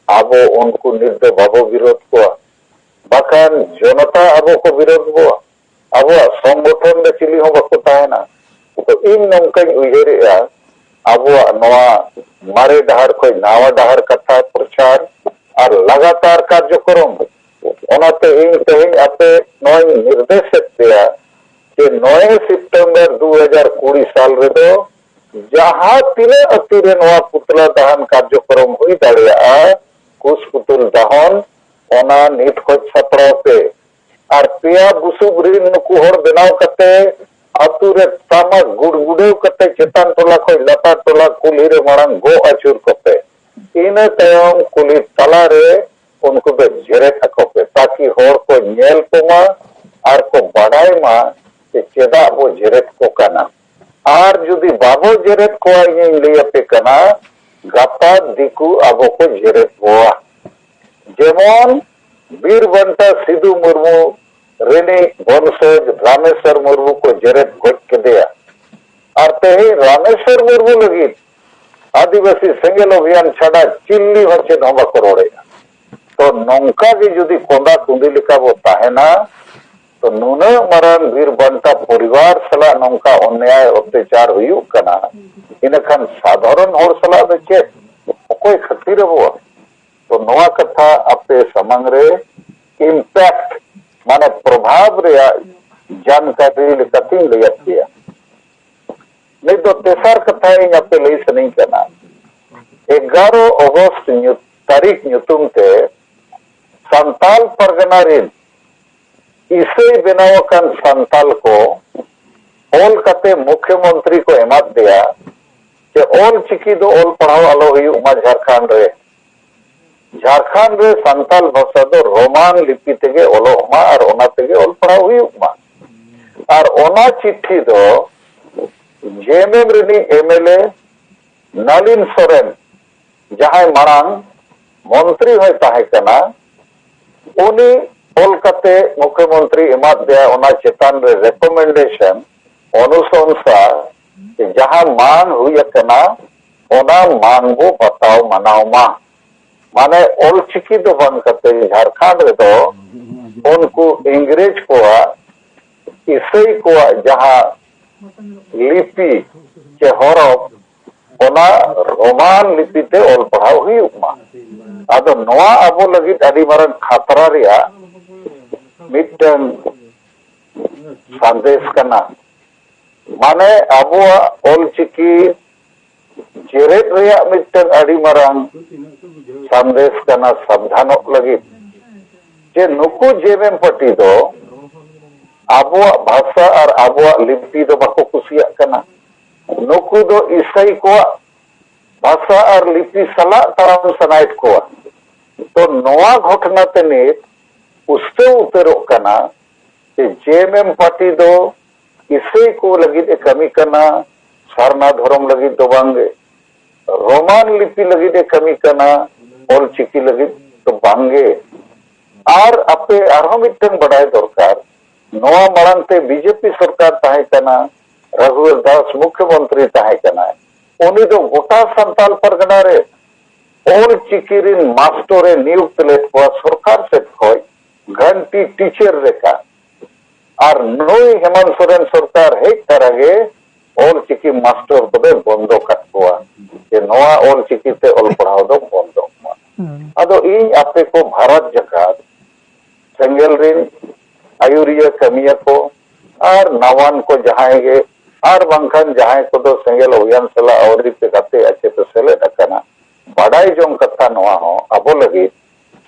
ᱟᱵᱚ ᱩᱱᱠᱩ ᱱᱤᱛ ᱫᱚ ᱵᱟᱵᱚ ᱵᱤᱨᱳᱫ ᱠᱚᱣᱟ, ᱵᱟᱠᱷᱟᱱ ᱡᱚᱱᱚᱛᱟ ᱟᱵᱚ ᱠᱚ ᱵᱤᱨᱳᱫ ᱵᱚᱣᱟ, ᱟᱵᱚᱣᱟᱜ ᱥᱚᱝᱜᱚᱴᱷᱚᱱ ᱨᱮ ᱪᱤᱞᱤ ᱦᱚᱸ ᱵᱟᱠᱚ ᱛᱟᱦᱮᱱᱟ᱾ ᱛᱚ ᱤᱧ ᱱᱚᱝᱠᱟᱧ ᱩᱭᱦᱟᱹᱨᱮᱜᱼᱟ, ᱟᱵᱚᱣᱟᱜ ᱱᱚᱣᱟ ᱢᱟᱨᱮ ᱰᱟᱦᱟᱨ ᱠᱷᱚᱱ ᱱᱟᱣᱟ ᱰᱟᱦᱟᱨ ᱠᱟᱛᱷᱟ ᱯᱨᱚᱪᱟᱨ ᱟᱨ ᱞᱟᱜᱟᱛᱟᱨ ᱠᱟᱨᱡᱚᱠᱨᱚᱢ᱾ ᱚᱱᱟᱛᱮ ᱤᱧ ᱛᱮᱦᱮᱧ ᱟᱯᱮ ᱱᱚᱣᱟᱧ ᱱᱤᱨᱫᱮᱥᱮᱫ ᱯᱮᱭᱟ ᱡᱮ ᱱᱚᱭ ᱥᱮᱯᱴᱮᱢᱵᱚᱨ ᱫᱩ ᱦᱟᱡᱟᱨ ᱠᱩᱲᱤ ᱥᱟᱞ ᱨᱮᱫᱚ ᱡᱟᱦᱟᱸ ᱛᱤᱱᱟᱹᱜ ᱟᱹᱛᱩ ᱨᱮ ᱱᱚᱣᱟ ᱯᱩᱛᱞᱟ ᱫᱟᱦᱚᱱ ᱠᱟᱨᱡᱚᱠᱨᱚᱢ ᱦᱩᱭ ᱫᱟᱲᱮᱭᱟᱜᱼᱟ, ᱠᱩᱥ ᱯᱩᱛᱩᱞ ᱫᱟᱦᱚᱱ, ᱚᱱᱟ ᱱᱤᱛ ᱠᱷᱚᱱ ᱥᱟᱯᱲᱟᱣ ᱯᱮ᱾ ᱟᱨ ᱯᱮᱭᱟ ᱵᱩᱥᱩᱵ ᱨᱤᱱ ᱱᱩᱠᱩ ᱦᱚᱲ ᱵᱮᱱᱟᱣ ᱠᱟᱛᱮ ᱟᱹᱛᱩ ᱨᱮ ᱛᱟᱢᱟ ᱜᱩᱲᱜᱩᱰᱟᱹᱣ ᱠᱟᱛᱮ ᱪᱮᱛᱟᱱ ᱴᱚᱞᱟ ᱠᱷᱚᱱ ᱞᱟᱛᱟᱨ ᱴᱚᱞᱟ ᱠᱩᱞᱦᱤ ᱨᱮ ᱢᱟᱲᱟᱝ ᱜᱚᱜ ᱟᱹᱪᱩᱨ ᱠᱚᱯᱮ᱾ ᱤᱱᱟᱹ ᱛᱟᱭᱚᱢ ᱠᱩᱞᱦᱤ ᱛᱟᱞᱟ ᱨᱮ ᱩᱱᱠᱩ ᱫᱚ ᱡᱮᱨᱮᱫ ᱟᱠᱚ ᱯᱮ, ᱛᱟᱠᱤ ᱦᱚᱲ ᱠᱚ ᱧᱮᱞ ᱠᱚᱢᱟ ᱟᱨ ᱠᱚ ᱵᱟᱰᱟᱭ ᱢᱟ ᱡᱮ ᱪᱮᱫᱟᱜ ᱵᱚ ᱡᱮᱨᱮᱫ ᱠᱚ ᱠᱟᱱᱟ᱾ ᱟᱨ ᱡᱩᱫᱤ ᱵᱟᱵᱚ ᱡᱮᱨᱮᱫ ᱠᱚᱣᱟ, ᱤᱧᱤᱧ ᱞᱟᱹᱭ ᱟᱯᱮ ᱠᱟᱱᱟ, ᱜᱟᱯᱟ ᱫᱤᱠᱩ ᱟᱵᱚ ᱠᱚ ᱡᱮᱨᱮᱫ ᱵᱚᱣᱟ᱾ ᱡᱮᱢᱚᱱ ᱵᱤᱨ ᱵᱟᱱᱴᱟ ᱥᱤᱫᱩ ᱢᱩᱨᱢᱩ ᱨᱤᱱᱤᱡ ᱵᱚᱝᱥᱚᱡᱽ ᱨᱟᱢᱮᱥᱣᱚᱨ ᱢᱩᱨᱢᱩ ᱠᱚ ᱡᱮᱨᱮᱫ ᱜᱚᱡ ᱠᱮᱫᱮᱭᱟ᱾ ᱟᱨ ᱛᱮᱦᱮᱧ ᱨᱟᱢᱮᱥᱣᱚᱨ ᱢᱩᱨᱢᱩ ᱞᱟᱹᱜᱤᱫ ᱟᱹᱫᱤᱵᱟᱹᱥᱤ ᱥᱮᱸᱜᱮᱞ ᱚᱵᱷᱤᱭᱟᱱ ᱪᱷᱟᱰᱟ ᱪᱤᱞᱤ ᱦᱚᱸ ᱪᱮᱫ ᱦᱚᱸ ᱵᱟᱠᱚ ᱨᱚᱲᱮᱫᱼᱟ᱾ ᱛᱚ ᱱᱚᱝᱠᱟ ᱜᱮ ᱡᱩᱫᱤ ᱠᱚᱸᱫᱟ ᱠᱩᱸᱫᱤ ᱞᱮᱠᱟ ᱵᱚ ᱛᱟᱦᱮᱱᱟ, ᱛᱚ ᱱᱩᱱᱟᱹᱜ ᱢᱟᱨᱟᱝ ᱵᱤᱨ ᱵᱟᱱᱴᱟ ᱯᱚᱨᱤᱵᱟᱨ ᱥᱟᱞᱟᱜ ᱱᱚᱝᱠᱟ ᱚᱱᱱᱭᱟᱭ ᱚᱛᱛᱟᱪᱟᱨ ᱦᱩᱭᱩᱜ ᱠᱟᱱᱟ, ᱤᱱᱟᱹᱠᱷᱟᱱ ᱥᱟᱫᱷᱟᱨᱚᱱ ᱦᱚᱲ ᱥᱟᱞᱟᱜ ᱫᱚ ᱪᱮᱫ, ᱚᱠᱚᱭ ᱠᱷᱟᱹᱛᱤᱨ ᱟᱵᱚᱣᱟ? ᱛᱚ ᱱᱚᱣᱟ ᱠᱟᱛᱷᱟ ᱟᱯᱮ ᱥᱟᱢᱟᱝ ᱨᱮ ᱤᱢᱯᱮᱠᱴ, ᱢᱟᱱᱮ ᱯᱨᱚᱵᱷᱟᱵ ᱨᱮᱭᱟᱜ ᱡᱟᱱᱠᱟᱨᱤ ᱞᱮᱠᱟᱛᱤᱧ ᱞᱟᱹᱭᱟᱫ ᱯᱮᱭᱟ᱾ ᱱᱤᱛ ᱫᱚ ᱛᱮᱥᱟᱨ ᱠᱟᱛᱷᱟ ᱤᱧ ᱟᱯᱮ ᱞᱟᱹᱭ ᱥᱟᱱᱟᱧ ᱠᱟᱱᱟ᱾ ᱮᱜᱟᱨᱚ ᱚᱜᱚᱥᱴ ᱧᱩ-, ᱛᱟᱹᱨᱤᱠᱷ ᱧᱩᱛᱩᱢ ᱛᱮ ᱥᱟᱱᱛᱟᱞ ᱯᱟᱨᱜᱟᱱᱟ ᱨᱤᱱ ᱤᱥᱟᱹᱭ ᱵᱮᱱᱟᱣ ᱟᱠᱟᱱ ᱥᱟᱱᱛᱟᱞ ᱠᱚ ᱚᱞ ᱠᱟᱛᱮ ᱢᱩᱠᱷᱭᱚᱢᱚᱱᱛᱨᱤ ᱠᱚ ᱮᱢᱟᱫ ᱫᱮᱭᱟ ᱡᱮ ᱚᱞ ᱪᱤᱠᱤ ᱫᱚ ᱚᱞ ᱯᱟᱲᱦᱟᱣ ᱟᱞᱚ ᱦᱩᱭᱩᱜ ᱢᱟ ᱡᱷᱟᱲᱠᱷᱚᱸᱰ ᱨᱮ᱾ ᱡᱷᱟᱲᱠᱷᱚᱸᱰ ᱨᱮ ᱥᱟᱱᱛᱟᱞ ᱵᱷᱟᱥᱟ ᱫᱚ ᱨᱳᱢᱟᱱ ᱞᱤᱯᱤ ᱛᱮᱜᱮ ᱚᱞᱚᱜ ᱢᱟ ᱟᱨ ᱚᱱᱟ ᱛᱮᱜᱮ ᱚᱞ ᱯᱟᱲᱦᱟᱣ ᱦᱩᱭᱩᱜ ᱢᱟ᱾ ᱟᱨ ᱚᱱᱟ ᱪᱤᱴᱷᱤ ᱫᱚ ᱡᱮ ᱮᱢ ᱮᱢ ᱨᱤᱱᱤᱡ M L A Nalin Soren, ᱡᱟᱦᱟᱸᱭ ᱢᱟᱲᱟᱝ ᱢᱚᱱᱛᱨᱤ ᱦᱚᱸᱭ ᱛᱟᱦᱮᱸ ᱠᱟᱱᱟ, ᱩᱱᱤ ᱚᱞ ᱠᱟᱛᱮ ᱢᱩᱠᱷᱭᱚᱢᱚᱱᱛᱨᱤ ᱮᱢᱟᱫ ᱫᱮᱭᱟ ᱚᱱᱟ ᱪᱮᱛᱟᱱ ᱨᱮ ᱨᱮᱠᱚᱢᱮᱱᱰᱮᱥᱚᱱ, ᱚᱱᱩᱥᱚᱝᱥᱟ, ᱡᱟᱦᱟᱸ ᱢᱟᱝ ᱦᱩᱭ ᱟᱠᱟᱱᱟ, ᱚᱱᱟ ᱢᱟᱝ ᱵᱚ ᱵᱟᱛᱟᱣ ᱢᱟᱱᱟᱣ ᱢᱟ᱾ ᱢᱟᱱᱮ ᱚᱞᱪᱤᱠᱤ ᱫᱚ ᱵᱟᱝ ᱠᱟᱛᱮ ᱡᱷᱟᱲᱠᱷᱚᱸᱰ ᱨᱮᱫᱚ ᱩᱱᱠᱩ ᱤᱝᱨᱮᱡᱽ ᱠᱚᱣᱟᱜ, ᱤᱥᱟᱹᱭ ᱠᱚᱣᱟᱜ ᱡᱟᱦᱟᱸ ᱞᱤᱯᱤ ᱪᱮ ᱦᱚᱨᱚᱯ, ᱚᱱᱟ ᱨᱳᱢᱟᱱ ᱞᱤᱯᱤ ᱛᱮ ᱚᱞ ᱯᱟᱲᱦᱟᱣ ᱦᱩᱭᱩᱜ ᱢᱟ᱾ ᱟᱫᱚ ᱱᱚᱣᱟ ᱟᱵᱚ ᱞᱟᱹᱜᱤᱫ ᱟᱹᱰᱤ ᱢᱟᱨᱟᱝ ᱠᱷᱟᱛᱨᱟ ᱨᱮᱭᱟᱜ ᱢᱤᱫᱴᱟᱝ ᱥᱟᱸᱫᱮᱥ ᱠᱟᱱᱟ᱾ ᱢᱟᱱᱮ ᱟᱵᱚᱣᱟᱜ ᱚᱞᱪᱤᱠᱤ ᱡᱮᱨᱮᱫ ᱨᱮᱭᱟᱜ ᱢᱤᱫᱴᱟᱝ ᱟᱹᱰᱤ ᱢᱟᱨᱟᱝ ᱥᱟᱸᱫᱮᱥ ᱠᱟᱱᱟ ᱥᱟᱵᱫᱷᱟᱱᱚᱜ ᱞᱟᱹᱜᱤᱫ, ᱡᱮ ᱱᱩᱠᱩ ᱡᱮ ᱮᱢ ᱮᱢ ᱯᱟᱨᱴᱤ ᱫᱚ ᱟᱵᱚᱣᱟᱜ ᱵᱷᱟᱥᱟ ᱟᱨ ᱟᱵᱚᱣᱟᱜ ᱞᱤᱯᱤ ᱫᱚ ᱵᱟᱠᱚ ᱠᱩᱥᱤᱭᱟᱜ ᱠᱟᱱᱟ᱾ ᱱᱩᱠᱩ ᱫᱚ ᱤᱥᱟᱹᱭ ᱠᱚᱣᱟᱜ ᱵᱷᱟᱥᱟ ᱟᱨ ᱞᱤᱯᱤ ᱥᱟᱞᱟᱜ ᱛᱟᱲᱟᱢ ᱥᱟᱱᱟᱭᱮᱫ ᱠᱚᱣᱟ᱾ ᱛᱚ ᱱᱚᱣᱟ ᱜᱷᱚᱴᱚᱱᱟ ᱛᱮ ᱱᱤᱛ ᱯᱩᱥᱴᱟᱹᱣ ᱩᱛᱟᱹᱨᱚᱜ ᱠᱟᱱᱟ ᱡᱮ ᱡᱮ ᱮᱢ ᱮᱢ ᱯᱟᱨᱴᱤ ᱫᱚ ᱤᱥᱟᱹᱭ ᱠᱚ ᱞᱟᱹᱜᱤᱫ ᱮ ᱠᱟᱹᱢᱤ ᱠᱟᱱᱟ, ᱥᱟᱨᱱᱟ ᱫᱷᱚᱨᱚᱢ ᱞᱟᱹᱜᱤᱫ ᱫᱚ ᱵᱟᱝᱜᱮ᱾ ᱨᱳᱢᱟᱱ ᱞᱤᱯᱤ ᱞᱟᱹᱜᱤᱫ ᱮ ᱠᱟᱹᱢᱤ ᱠᱟᱱᱟ, ᱚᱞ ᱪᱤᱠᱤ ᱞᱟᱹᱜᱤᱫ ᱫᱚ ᱵᱟᱝᱜᱮ᱾ ᱟᱨ ᱟᱯᱮ ᱟᱨᱦᱚᱸ ᱢᱤᱫᱴᱟᱝ ᱵᱟᱰᱟᱭ ᱫᱚᱨᱠᱟᱨ, ᱱᱚᱣᱟ ᱢᱟᱲᱟᱝ ᱛᱮ ᱵᱤᱡᱮᱯᱤ ᱥᱚᱨᱠᱟᱨ ᱛᱟᱦᱮᱸ ᱠᱟᱱᱟ, ᱨᱟᱜᱷᱩᱣᱟᱨ ᱫᱟᱥ ᱢᱩᱠᱷᱭᱚᱢᱚᱱᱛᱨᱤ ᱛᱟᱦᱮᱸ ᱠᱟᱱᱟᱭ᱾ ᱩᱱᱤ ᱫᱚ ᱜᱚᱴᱟ ᱥᱟᱱᱛᱟᱞ ᱯᱟᱨᱜᱟᱱᱟ ᱨᱮ ᱚᱞ ᱪᱤᱠᱤ ᱨᱤᱱ ᱢᱟᱥᱴᱚᱨ ᱮ ᱱᱤᱭᱩᱠᱛ ᱞᱮᱫ ᱠᱚᱣᱟ ᱥᱚᱨᱠᱟᱨ ᱥᱮᱫ ᱠᱷᱚᱱ ᱜᱷᱟᱱᱴᱤ ᱴᱤᱪᱟᱨ ᱞᱮᱠᱟ᱾ ᱟᱨ ᱱᱩᱭ ᱦᱮᱢᱟᱱᱛ ᱥᱚᱨᱮᱱ ᱥᱚᱨᱠᱟᱨ ᱦᱮᱡ ᱛᱟᱨᱟ ᱜᱮ ᱚᱞ ᱪᱤᱠᱤ ᱢᱟᱥᱴᱚᱨ ᱠᱚᱫᱚᱭ ᱵᱚᱱᱫᱚ ᱠᱟᱫ ᱠᱚᱣᱟ, ᱡᱮ ᱱᱚᱣᱟ ᱚᱞ ᱪᱤᱠᱤ ᱛᱮ ᱚᱞ ᱯᱟᱲᱦᱟᱣ ᱫᱚ ᱵᱚᱱᱫᱚᱜ ᱢᱟ᱾ ᱦᱩᱸ᱾ ᱟᱫᱚ ᱤᱧ ᱟᱯᱮ ᱠᱚ ᱵᱷᱟᱨᱚᱛ ᱡᱟᱠᱟᱛ ᱥᱮᱸᱜᱮᱞ ᱨᱤᱱ ᱟᱹᱭᱩᱨᱤᱭᱟᱹ ᱠᱟᱹᱢᱤᱭᱟᱹ ᱠᱚ ᱟᱨ ᱱᱟᱣᱟᱱ ᱠᱚ ᱡᱟᱦᱟᱸᱭ ᱜᱮ, ᱟᱨ ᱵᱟᱝᱠᱷᱟᱱ ᱡᱟᱦᱟᱸᱭ ᱠᱚᱫᱚ ᱥᱮᱸᱜᱮᱞ ᱚᱵᱷᱤᱭᱟᱱ ᱥᱟᱞᱟᱜ ᱟᱹᱣᱨᱤ ᱯᱮ ᱜᱟᱛᱮᱜᱼᱟ ᱪᱮ ᱯᱮ ᱥᱮᱞᱮᱫ ᱟᱠᱟᱱᱟ, ᱵᱟᱰᱟᱭ ᱡᱚᱝ ᱠᱟᱛᱷᱟ ᱱᱚᱣᱟ ᱦᱚᱸ ᱟᱵᱚ ᱞᱟᱹᱜᱤᱫ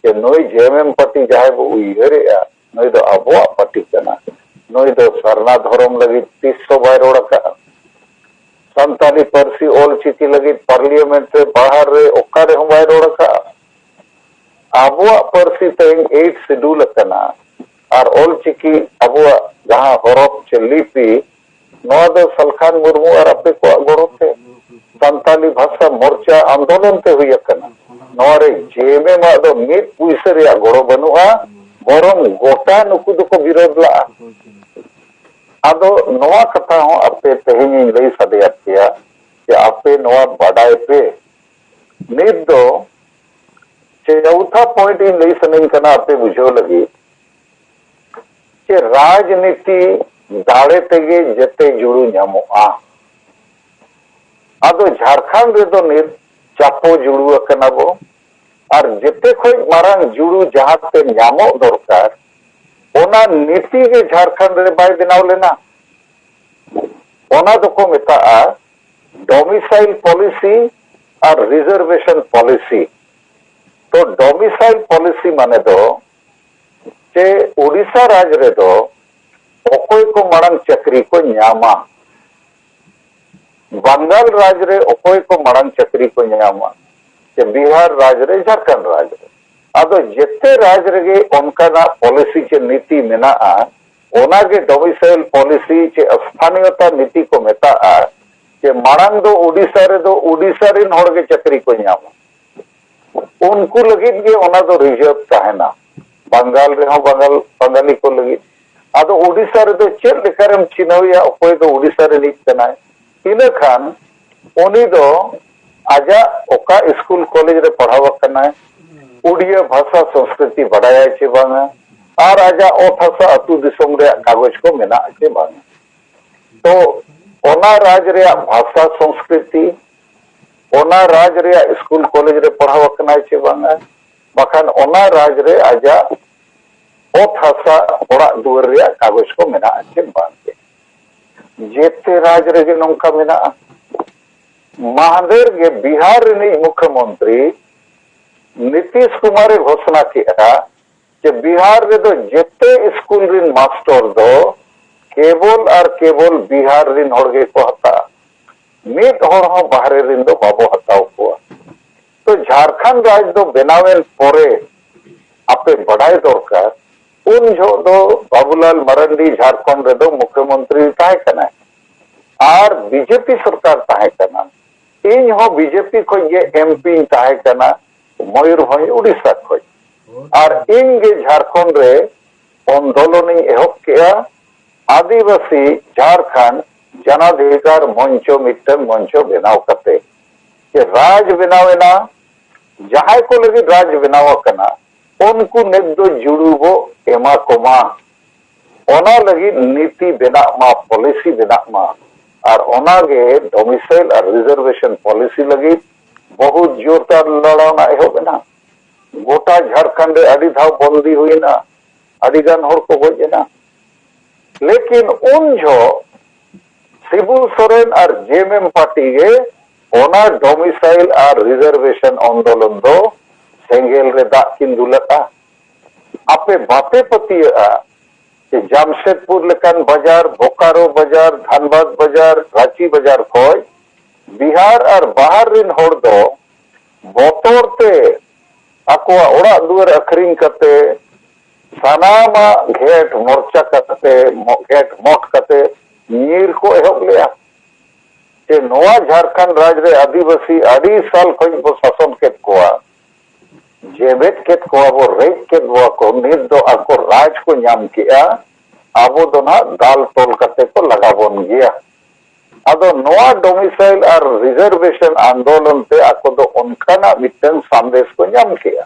ᱡᱮ ᱱᱩᱭ ᱡᱮ ᱮᱢ ᱮᱢ ᱯᱟᱨᱴᱤ ᱡᱟᱦᱟᱸᱭ ᱵᱚ ᱩᱭᱦᱟᱹᱨᱮᱜᱼᱟ, ᱱᱩᱭ ᱫᱚ ᱟᱵᱚᱣᱟᱜ ᱯᱟᱨᱴᱤ ᱠᱟᱱᱟ᱾ ᱱᱩᱭ ᱫᱚ ᱥᱟᱨᱱᱟ ᱫᱷᱚᱨᱚᱢ ᱞᱟᱹᱜᱤᱫ ᱛᱤᱥ ᱦᱚᱸ ᱵᱟᱭ ᱨᱚᱲ ᱟᱠᱟᱫᱼᱟ᱾ ᱥᱟᱱᱛᱟᱞᱤ ᱯᱟᱹᱨᱥᱤ ᱚᱞ ᱪᱤᱠᱤ ᱞᱟᱹᱜᱤᱫ ᱯᱟᱨᱞᱤᱭᱟᱢᱮᱱᱴ ᱨᱮ, ᱵᱟᱦᱟᱨ ᱨᱮ, ᱚᱠᱟ ᱨᱮᱦᱚᱸ ᱵᱟᱭ ᱨᱚᱲ ᱟᱠᱟᱫᱼᱟ᱾ ᱟᱵᱚᱣᱟᱜ ᱯᱟᱹᱨᱥᱤ ᱛᱮᱦᱮᱧ ᱮᱭᱤᱴ ᱥᱤᱰᱩᱞ ᱟᱠᱟᱱᱟ᱾ ᱟᱨ ᱚᱞ ᱪᱤᱠᱤ ᱟᱵᱚᱣᱟᱜ ᱡᱟᱦᱟᱸ ᱦᱚᱨᱚᱯ ᱪᱮ ᱞᱤᱯᱤ, ᱱᱚᱣᱟ ᱫᱚ ᱥᱟᱞᱠᱷᱟᱱ ᱢᱩᱨᱢᱩ ᱟᱨ ᱟᱯᱮ ᱠᱚᱣᱟᱜ ᱜᱚᱲᱚ ᱛᱮ᱾ ᱥᱟᱱᱛᱟᱞᱤ ᱵᱷᱟᱥᱟ ᱢᱳᱨᱪᱟ ᱟᱱᱫᱳᱞᱚᱱ ᱛᱮ ᱦᱩᱭ ᱟᱠᱟᱱᱟ᱾ ᱱᱚᱣᱟ ᱨᱮ ᱡᱮ ᱮᱢ ᱮᱢ ᱟᱜ ᱫᱚ ᱢᱤᱫ ᱯᱩᱭᱥᱟᱹ ᱨᱮᱭᱟᱜ ᱜᱚᱲᱚ ᱵᱟᱹᱱᱩᱜᱼᱟ, ᱵᱚᱨᱚᱝ ᱜᱚᱴᱟ ᱱᱩᱠᱩ ᱫᱚᱠᱚ ᱵᱤᱨᱳᱫ ᱞᱟᱜᱼᱟ᱾ ᱟᱫᱚ ᱱᱚᱣᱟ ᱠᱟᱛᱷᱟ ᱦᱚᱸ ᱟᱯᱮ ᱛᱮᱦᱮᱧ ᱤᱧ ᱞᱟᱹᱭ ᱥᱟᱰᱮᱭᱟᱫ ᱯᱮᱭᱟ ᱡᱮ ᱟᱯᱮ ᱱᱚᱣᱟ ᱵᱟᱰᱟᱭ ᱯᱮ᱾ ᱱᱤᱛ ᱫᱚ ᱪᱮ ᱪᱚᱣᱛᱷᱟ ᱯᱚᱭᱮᱱᱴ ᱤᱧ ᱞᱟᱹᱭ ᱥᱟᱱᱟᱧ ᱠᱟᱱᱟ ᱟᱯᱮ ᱵᱩᱡᱷᱟᱹᱣ ᱞᱟᱹᱜᱤᱫ, ᱪᱮ ᱨᱟᱡᱽᱱᱤᱛᱤ ᱫᱟᱲᱮ ᱛᱮᱜᱮ ᱡᱮᱛᱮ ᱡᱩᱲᱩ ᱧᱟᱢᱚᱜᱼᱟ᱾ ᱟᱫᱚ ᱡᱷᱟᱲᱠᱷᱚᱸᱰ ᱨᱮᱫᱚ ᱱᱤᱛ ᱪᱟᱯᱚ ᱡᱩᱲᱩ ᱟᱠᱟᱱᱟ ᱵᱚ, ᱟᱨ ᱡᱮᱛᱮ ᱠᱷᱚᱱ ᱢᱟᱨᱟᱝ ᱡᱩᱲᱩ ᱡᱟᱦᱟᱸ ᱛᱮ ᱧᱟᱢᱚᱜ ᱫᱚᱨᱠᱟᱨ, ᱚᱱᱟ ᱱᱤᱛᱤ ᱜᱮ ᱡᱷᱟᱲᱠᱷᱚᱸᱰ ᱨᱮ ᱵᱟᱭ ᱵᱮᱱᱟᱣ ᱞᱮᱱᱟ᱾ ᱚᱱᱟ ᱫᱚᱠᱚ ᱢᱮᱛᱟᱜᱼᱟ ᱰᱚᱢᱤᱥᱟᱭᱤᱞ ᱯᱚᱞᱤᱥᱤ ᱟᱨ ᱨᱤᱡᱟᱨᱵᱷᱮᱥᱚᱱ ᱯᱚᱞᱤᱥᱤ᱾ ᱛᱚ ᱰᱚᱢᱤᱥᱟᱭᱤᱞ ᱯᱚᱞᱤᱥᱤ ᱢᱟᱱᱮ ᱫᱚ ᱪᱮ ᱳᱰᱤᱥᱟ ᱨᱟᱡᱽ ᱨᱮᱫᱚ ᱚᱠᱚᱭ ᱠᱚ ᱢᱟᱲᱟᱝ ᱪᱟᱹᱠᱨᱤ ᱠᱚ ᱧᱟᱢᱟ, ᱵᱟᱝᱜᱟᱞ ᱨᱟᱡᱽ ᱨᱮ ᱚᱠᱚᱭ ᱠᱚ ᱢᱟᱲᱟᱝ ᱪᱟᱹᱠᱨᱤ ᱠᱚ ᱧᱟᱢᱟ, ᱪᱮ ᱵᱤᱦᱟᱨ ᱨᱟᱡᱽ ᱨᱮ, ᱡᱷᱟᱲᱠᱷᱚᱸᱰ ᱨᱟᱡᱽ ᱨᱮ᱾ ᱟᱫᱚ ᱡᱮᱛᱮ ᱨᱟᱡᱽ ᱨᱮᱜᱮ ᱚᱱᱠᱟᱱᱟᱜ ᱯᱚᱞᱤᱥᱤ ᱪᱮ ᱱᱤᱛᱤ ᱢᱮᱱᱟᱜᱼᱟ, ᱚᱱᱟᱜᱮ ᱰᱚᱢᱤᱥᱟᱭᱤᱞ ᱯᱚᱞᱤᱥᱤ ᱪᱮ ᱥᱛᱷᱟᱱᱤᱭᱚᱛᱟ ᱱᱤᱛᱤ ᱠᱚ ᱢᱮᱛᱟᱜᱼᱟ, ᱡᱮ ᱢᱟᱲᱟᱝ ᱫᱚ ᱳᱰᱤᱥᱟ ᱨᱮᱫᱚ ᱳᱰᱤᱥᱟ ᱨᱮᱱ ᱦᱚᱲ ᱜᱮ ᱪᱟᱹᱠᱨᱤ ᱠᱚ ᱧᱟᱢᱟ᱾ ᱩᱱᱠᱩ ᱞᱟᱹᱜᱤᱫ ᱜᱮ ᱚᱱᱟ ᱫᱚ ᱨᱤᱡᱟᱨᱵᱷ ᱛᱟᱦᱮᱱᱟ, ᱵᱟᱝᱜᱟᱞ ᱨᱮᱦᱚᱸ ᱵᱟᱝᱜᱟᱞ, ᱵᱟᱝᱜᱟᱞᱤ ᱠᱚ ᱞᱟᱹᱜᱤᱫ᱾ ᱟᱫᱚ ᱳᱰᱤᱥᱟ ᱨᱮᱫᱚ ᱪᱮᱫ ᱞᱮᱠᱟᱨᱮᱢ ᱪᱤᱱᱦᱟᱹᱣᱮᱭᱟ ᱚᱠᱚᱭ ᱫᱚ ᱳᱰᱤᱥᱟ ᱨᱤᱱᱤᱡ ᱠᱟᱱᱟᱭ? ᱤᱱᱟᱹ ᱠᱷᱟᱱ ᱩᱱᱤ ᱫᱚ ᱟᱡᱟᱜ ᱚᱠᱟ ᱥᱠᱩᱞ ᱠᱚᱞᱮᱡᱽ ᱨᱮ ᱯᱟᱲᱦᱟᱣ ᱟᱠᱟᱱᱟᱭ, ᱩᱰᱤᱭᱟ ᱵᱷᱟᱥᱟ ᱥᱚᱝᱥᱠᱨᱤᱛᱤ ᱵᱟᱰᱟᱭᱟᱭ ᱪᱮ ᱵᱟᱝᱟ, ᱟᱨ ᱟᱡᱟᱜ ᱚᱛ ᱦᱟᱥᱟ ᱟᱹᱛᱩ ᱫᱤᱥᱚᱢ ᱨᱮᱭᱟᱜ ᱠᱟᱜᱚᱡᱽ ᱠᱚ ᱢᱮᱱᱟᱜᱼᱟ ᱪᱮ ᱵᱟᱝᱟ᱾ ᱛᱚ ᱚᱱᱟ ᱨᱟᱡᱽ ᱨᱮᱭᱟᱜ ᱵᱷᱟᱥᱟ ᱥᱚᱝᱥᱠᱨᱤᱛᱤ, ᱚᱱᱟ ᱨᱟᱡᱽ ᱨᱮᱭᱟᱜ ᱥᱠᱩᱞ ᱠᱚᱞᱮᱡᱽ ᱨᱮ ᱯᱟᱲᱦᱟᱣ ᱟᱠᱟᱱᱟᱭ ᱪᱮ ᱵᱟᱝᱟ, ᱵᱟᱠᱷᱟᱱ ᱚᱱᱟ ᱨᱟᱡᱽ ᱨᱮ ᱟᱡᱟᱜ ᱚᱛ ᱦᱟᱥᱟ ᱚᱲᱟᱜ ᱫᱩᱣᱟᱹᱨ ᱨᱮᱭᱟᱜ ᱠᱟᱜᱚᱡᱽ ᱠᱚ ᱢᱮᱱᱟᱜᱼᱟ ᱪᱮ ᱵᱟᱝ ᱜᱮ᱾ ᱡᱮᱛᱮ ᱨᱟᱡᱽ ᱨᱮᱜᱮ ᱱᱚᱝᱠᱟ ᱢᱮᱱᱟᱜᱼᱟ᱾ ᱢᱟᱦᱫᱮᱨ ᱜᱮ ᱵᱤᱦᱟᱨ ᱨᱤᱱᱤᱡ ᱢᱩᱠᱷᱭᱚᱢᱚᱱᱛᱨᱤ ᱱᱤᱛᱤᱥ ᱠᱩᱢᱟᱨᱮ ᱜᱷᱳᱥᱚᱱᱟ ᱠᱮᱫᱼᱟ ᱡᱮ ᱵᱤᱦᱟᱨ ᱨᱮᱫᱚ ᱡᱮᱛᱮ ᱥᱠᱩᱞ ᱨᱤᱱ ᱢᱟᱥᱴᱚᱨ ᱫᱚ ᱠᱮᱵᱚᱞ ᱟᱨ ᱠᱮᱵᱚᱞ ᱵᱤᱦᱟᱨ ᱨᱤᱱ ᱦᱚᱲ ᱜᱮᱠᱚ ᱦᱟᱛᱟᱜᱼᱟ, ᱢᱤᱫ ᱦᱚᱲ ᱦᱚᱸ ᱵᱟᱦᱨᱮ ᱨᱤᱱ ᱫᱚ ᱵᱟᱵᱚ ᱦᱟᱛᱟᱣ ᱠᱚᱣᱟ᱾ ᱛᱚ ᱡᱷᱟᱲᱠᱷᱚᱸᱰ ᱨᱟᱡᱽ ᱫᱚ ᱵᱮᱱᱟᱣᱮᱱ ᱯᱚᱨᱮ ᱟᱯᱮ ᱵᱟᱰᱟᱭ ᱫᱚᱨᱠᱟᱨ, ᱩᱱ ᱡᱚᱦᱚᱜ ᱫᱚ ᱵᱟᱵᱩᱞᱟᱞ ᱢᱟᱨᱟᱱᱰᱤ ᱡᱷᱟᱲᱠᱷᱚᱸᱰ ᱨᱮᱫᱚ ᱢᱩᱠᱷᱭᱚᱢᱚᱱᱛᱨᱤ ᱛᱟᱦᱮᱸ ᱠᱟᱱᱟᱭ ᱟᱨ ᱵᱤᱡᱮᱯᱤ ᱥᱚᱨᱠᱟᱨ ᱛᱟᱦᱮᱸ ᱠᱟᱱᱟ᱾ ᱤᱧ ᱦᱚᱸ ᱵᱤᱡᱮᱯᱤ ᱠᱷᱚᱱ ᱜᱮ ᱮᱢᱯᱤᱧ ᱛᱟᱦᱮᱸ ᱠᱟᱱᱟ, ᱢᱚᱭᱩᱨᱵᱷᱚᱸᱡᱽ, ᱩᱰᱤᱥᱟ ᱠᱷᱚᱱ᱾ ᱟᱨ ᱤᱧ ᱜᱮ ᱡᱷᱟᱲᱠᱷᱚᱸᱰ ᱨᱮ ᱟᱱᱫᱳᱞᱚᱱᱤᱧ ᱮᱦᱚᱵ ᱠᱮᱜᱼᱟ᱾ ᱟᱹᱫᱤᱵᱟᱹᱥᱤ ᱡᱷᱟᱲᱠᱷᱚᱸᱰ ᱡᱚᱱᱟᱫᱷᱤᱠᱟᱨ ᱢᱚᱧᱪᱚ ᱢᱤᱫᱴᱟᱝ ᱢᱚᱧᱪᱚ ᱵᱮᱱᱟᱣ ᱠᱟᱛᱮ ᱡᱮ ᱨᱟᱡᱽ ᱵᱮᱱᱟᱣ ᱮᱱᱟ, ᱡᱟᱦᱟᱸᱭ ᱠᱚ ᱞᱟᱹᱜᱤᱫ ᱨᱟᱡᱽ ᱵᱮᱱᱟᱣ ᱟᱠᱟᱱᱟ, ᱩᱱᱠᱩ ᱱᱤᱛ ᱫᱚ ᱡᱩᱲᱩ ᱵᱚ ᱮᱢᱟ ᱠᱚᱢᱟ᱾ ᱚᱱᱟ ᱞᱟᱹᱜᱤᱫ ᱱᱤᱛᱤ ᱵᱮᱱᱟᱜ ᱢᱟ, ᱯᱚᱞᱤᱥᱤ ᱵᱮᱱᱟᱜ ᱢᱟ᱾ ᱟᱨ ᱚᱱᱟᱜᱮ ᱰᱚᱢᱤᱥᱟᱭᱤᱞ ᱟᱨ ᱨᱤᱡᱟᱨᱵᱷᱮᱥᱚᱱ ᱯᱚᱞᱤᱥᱤ ᱞᱟᱹᱜᱤᱫ ᱵᱚᱦᱩᱛ ᱡᱳᱨᱫᱟᱨ ᱞᱟᱲᱟᱣᱱᱟ ᱮᱦᱚᱵ ᱮᱱᱟ᱾ ᱜᱚᱴᱟ ᱡᱷᱟᱲᱠᱷᱚᱸᱰ ᱨᱮ ᱟᱹᱰᱤ ᱫᱷᱟᱣ ᱵᱚᱱᱫᱤ ᱦᱩᱭᱱᱟ, ᱟᱹᱰᱤ ᱜᱟᱱ ᱦᱚᱲ ᱠᱚ ᱜᱚᱡ ᱮᱱᱟ᱾ ᱞᱮᱠᱤᱱ ᱩᱱ ᱡᱚᱦᱚᱜ ᱥᱤᱵᱩ ᱥᱚᱨᱮᱱ ᱟᱨ ᱡᱮ ᱮᱢ ᱮᱢ ᱯᱟᱨᱴᱤ ᱜᱮ ᱚᱱᱟ ᱰᱚᱢᱤᱥᱟᱭᱤᱞ ᱟᱨ ᱨᱤᱡᱟᱨᱵᱷᱮᱥᱚᱱ ᱟᱱᱫᱳᱞᱚᱱ ᱫᱚ ᱥᱮᱸᱜᱮᱞ ᱨᱮ ᱫᱟᱜ ᱠᱤᱱ ᱫᱩᱞᱟᱜᱼᱟ᱾ ᱟᱯᱮ ᱵᱟᱯᱮ ᱯᱟᱹᱛᱭᱟᱹᱜᱼᱟ ᱡᱮ ᱡᱟᱢᱥᱮᱫᱽᱯᱩᱨ ᱞᱮᱠᱟᱱ ᱵᱟᱡᱟᱨ, ᱵᱳᱠᱟᱨᱳ ᱵᱟᱡᱟᱨ, ᱫᱷᱟᱱᱵᱟᱫᱽ ᱵᱟᱡᱟᱨ, ᱨᱟᱸᱪᱤ ᱵᱟᱡᱟᱨ ᱠᱷᱚᱱ ᱵᱤᱦᱟᱨ ᱟᱨ ᱵᱟᱦᱟᱨ ᱨᱤᱱ ᱦᱚᱲ ᱫᱚ ᱵᱚᱛᱚᱨ ᱛᱮ ᱟᱠᱚᱣᱟᱜ ᱚᱲᱟᱜ ᱫᱩᱣᱟᱹᱨ ᱟᱹᱠᱷᱨᱤᱧ ᱠᱟᱛᱮ ᱥᱟᱱᱟᱢᱟᱜ ᱜᱷᱮᱴ ᱢᱚᱨᱪᱟ ᱠᱟᱛᱮ, ᱢᱚ-, ᱜᱷᱮᱴ ᱢᱚᱴ ᱠᱟᱛᱮ ᱧᱤᱨ ᱠᱚ ᱮᱦᱚᱵ ᱞᱮᱫᱼᱟ᱾ ᱡᱮ ᱱᱚᱣᱟ ᱡᱷᱟᱲᱠᱷᱚᱸᱰ ᱨᱟᱡᱽ ᱨᱮ ᱟᱹᱫᱤᱵᱟᱹᱥᱤ ᱟᱹᱰᱤ ᱥᱟᱞ ᱠᱷᱚᱱ ᱵᱚ ᱥᱟᱥᱚᱱ ᱠᱮᱫ ᱠᱚᱣᱟ, ᱡᱮᱵᱮᱫ ᱠᱮᱫ ᱠᱚᱣᱟ ᱵᱚ, ᱨᱮᱡ ᱠᱮᱫ ᱠᱚᱣᱟ ᱠᱚ, ᱱᱤᱛ ᱫᱚ ᱟᱠᱚ ᱨᱟᱡᱽ ᱠᱚ ᱧᱟᱢ ᱠᱮᱜᱼᱟ, ᱟᱵᱚ ᱫᱚ ᱱᱟᱦᱟᱜ ᱫᱟᱞ ᱛᱚᱞ ᱠᱟᱛᱮ ᱠᱚ ᱞᱟᱜᱟ ᱵᱚᱱ ᱜᱮᱭᱟ᱾ ᱟᱫᱚ ᱱᱚᱣᱟ domicile ᱟᱨ reservation ᱟᱱᱫᱳᱞᱚᱱ ᱛᱮ ᱟᱠᱚ ᱫᱚ ᱚᱱᱠᱟᱱᱟᱜ ᱢᱤᱫᱴᱟᱝ ᱥᱟᱸᱫᱮᱥ ᱠᱚ ᱧᱟᱢ ᱠᱮᱜᱼᱟ᱾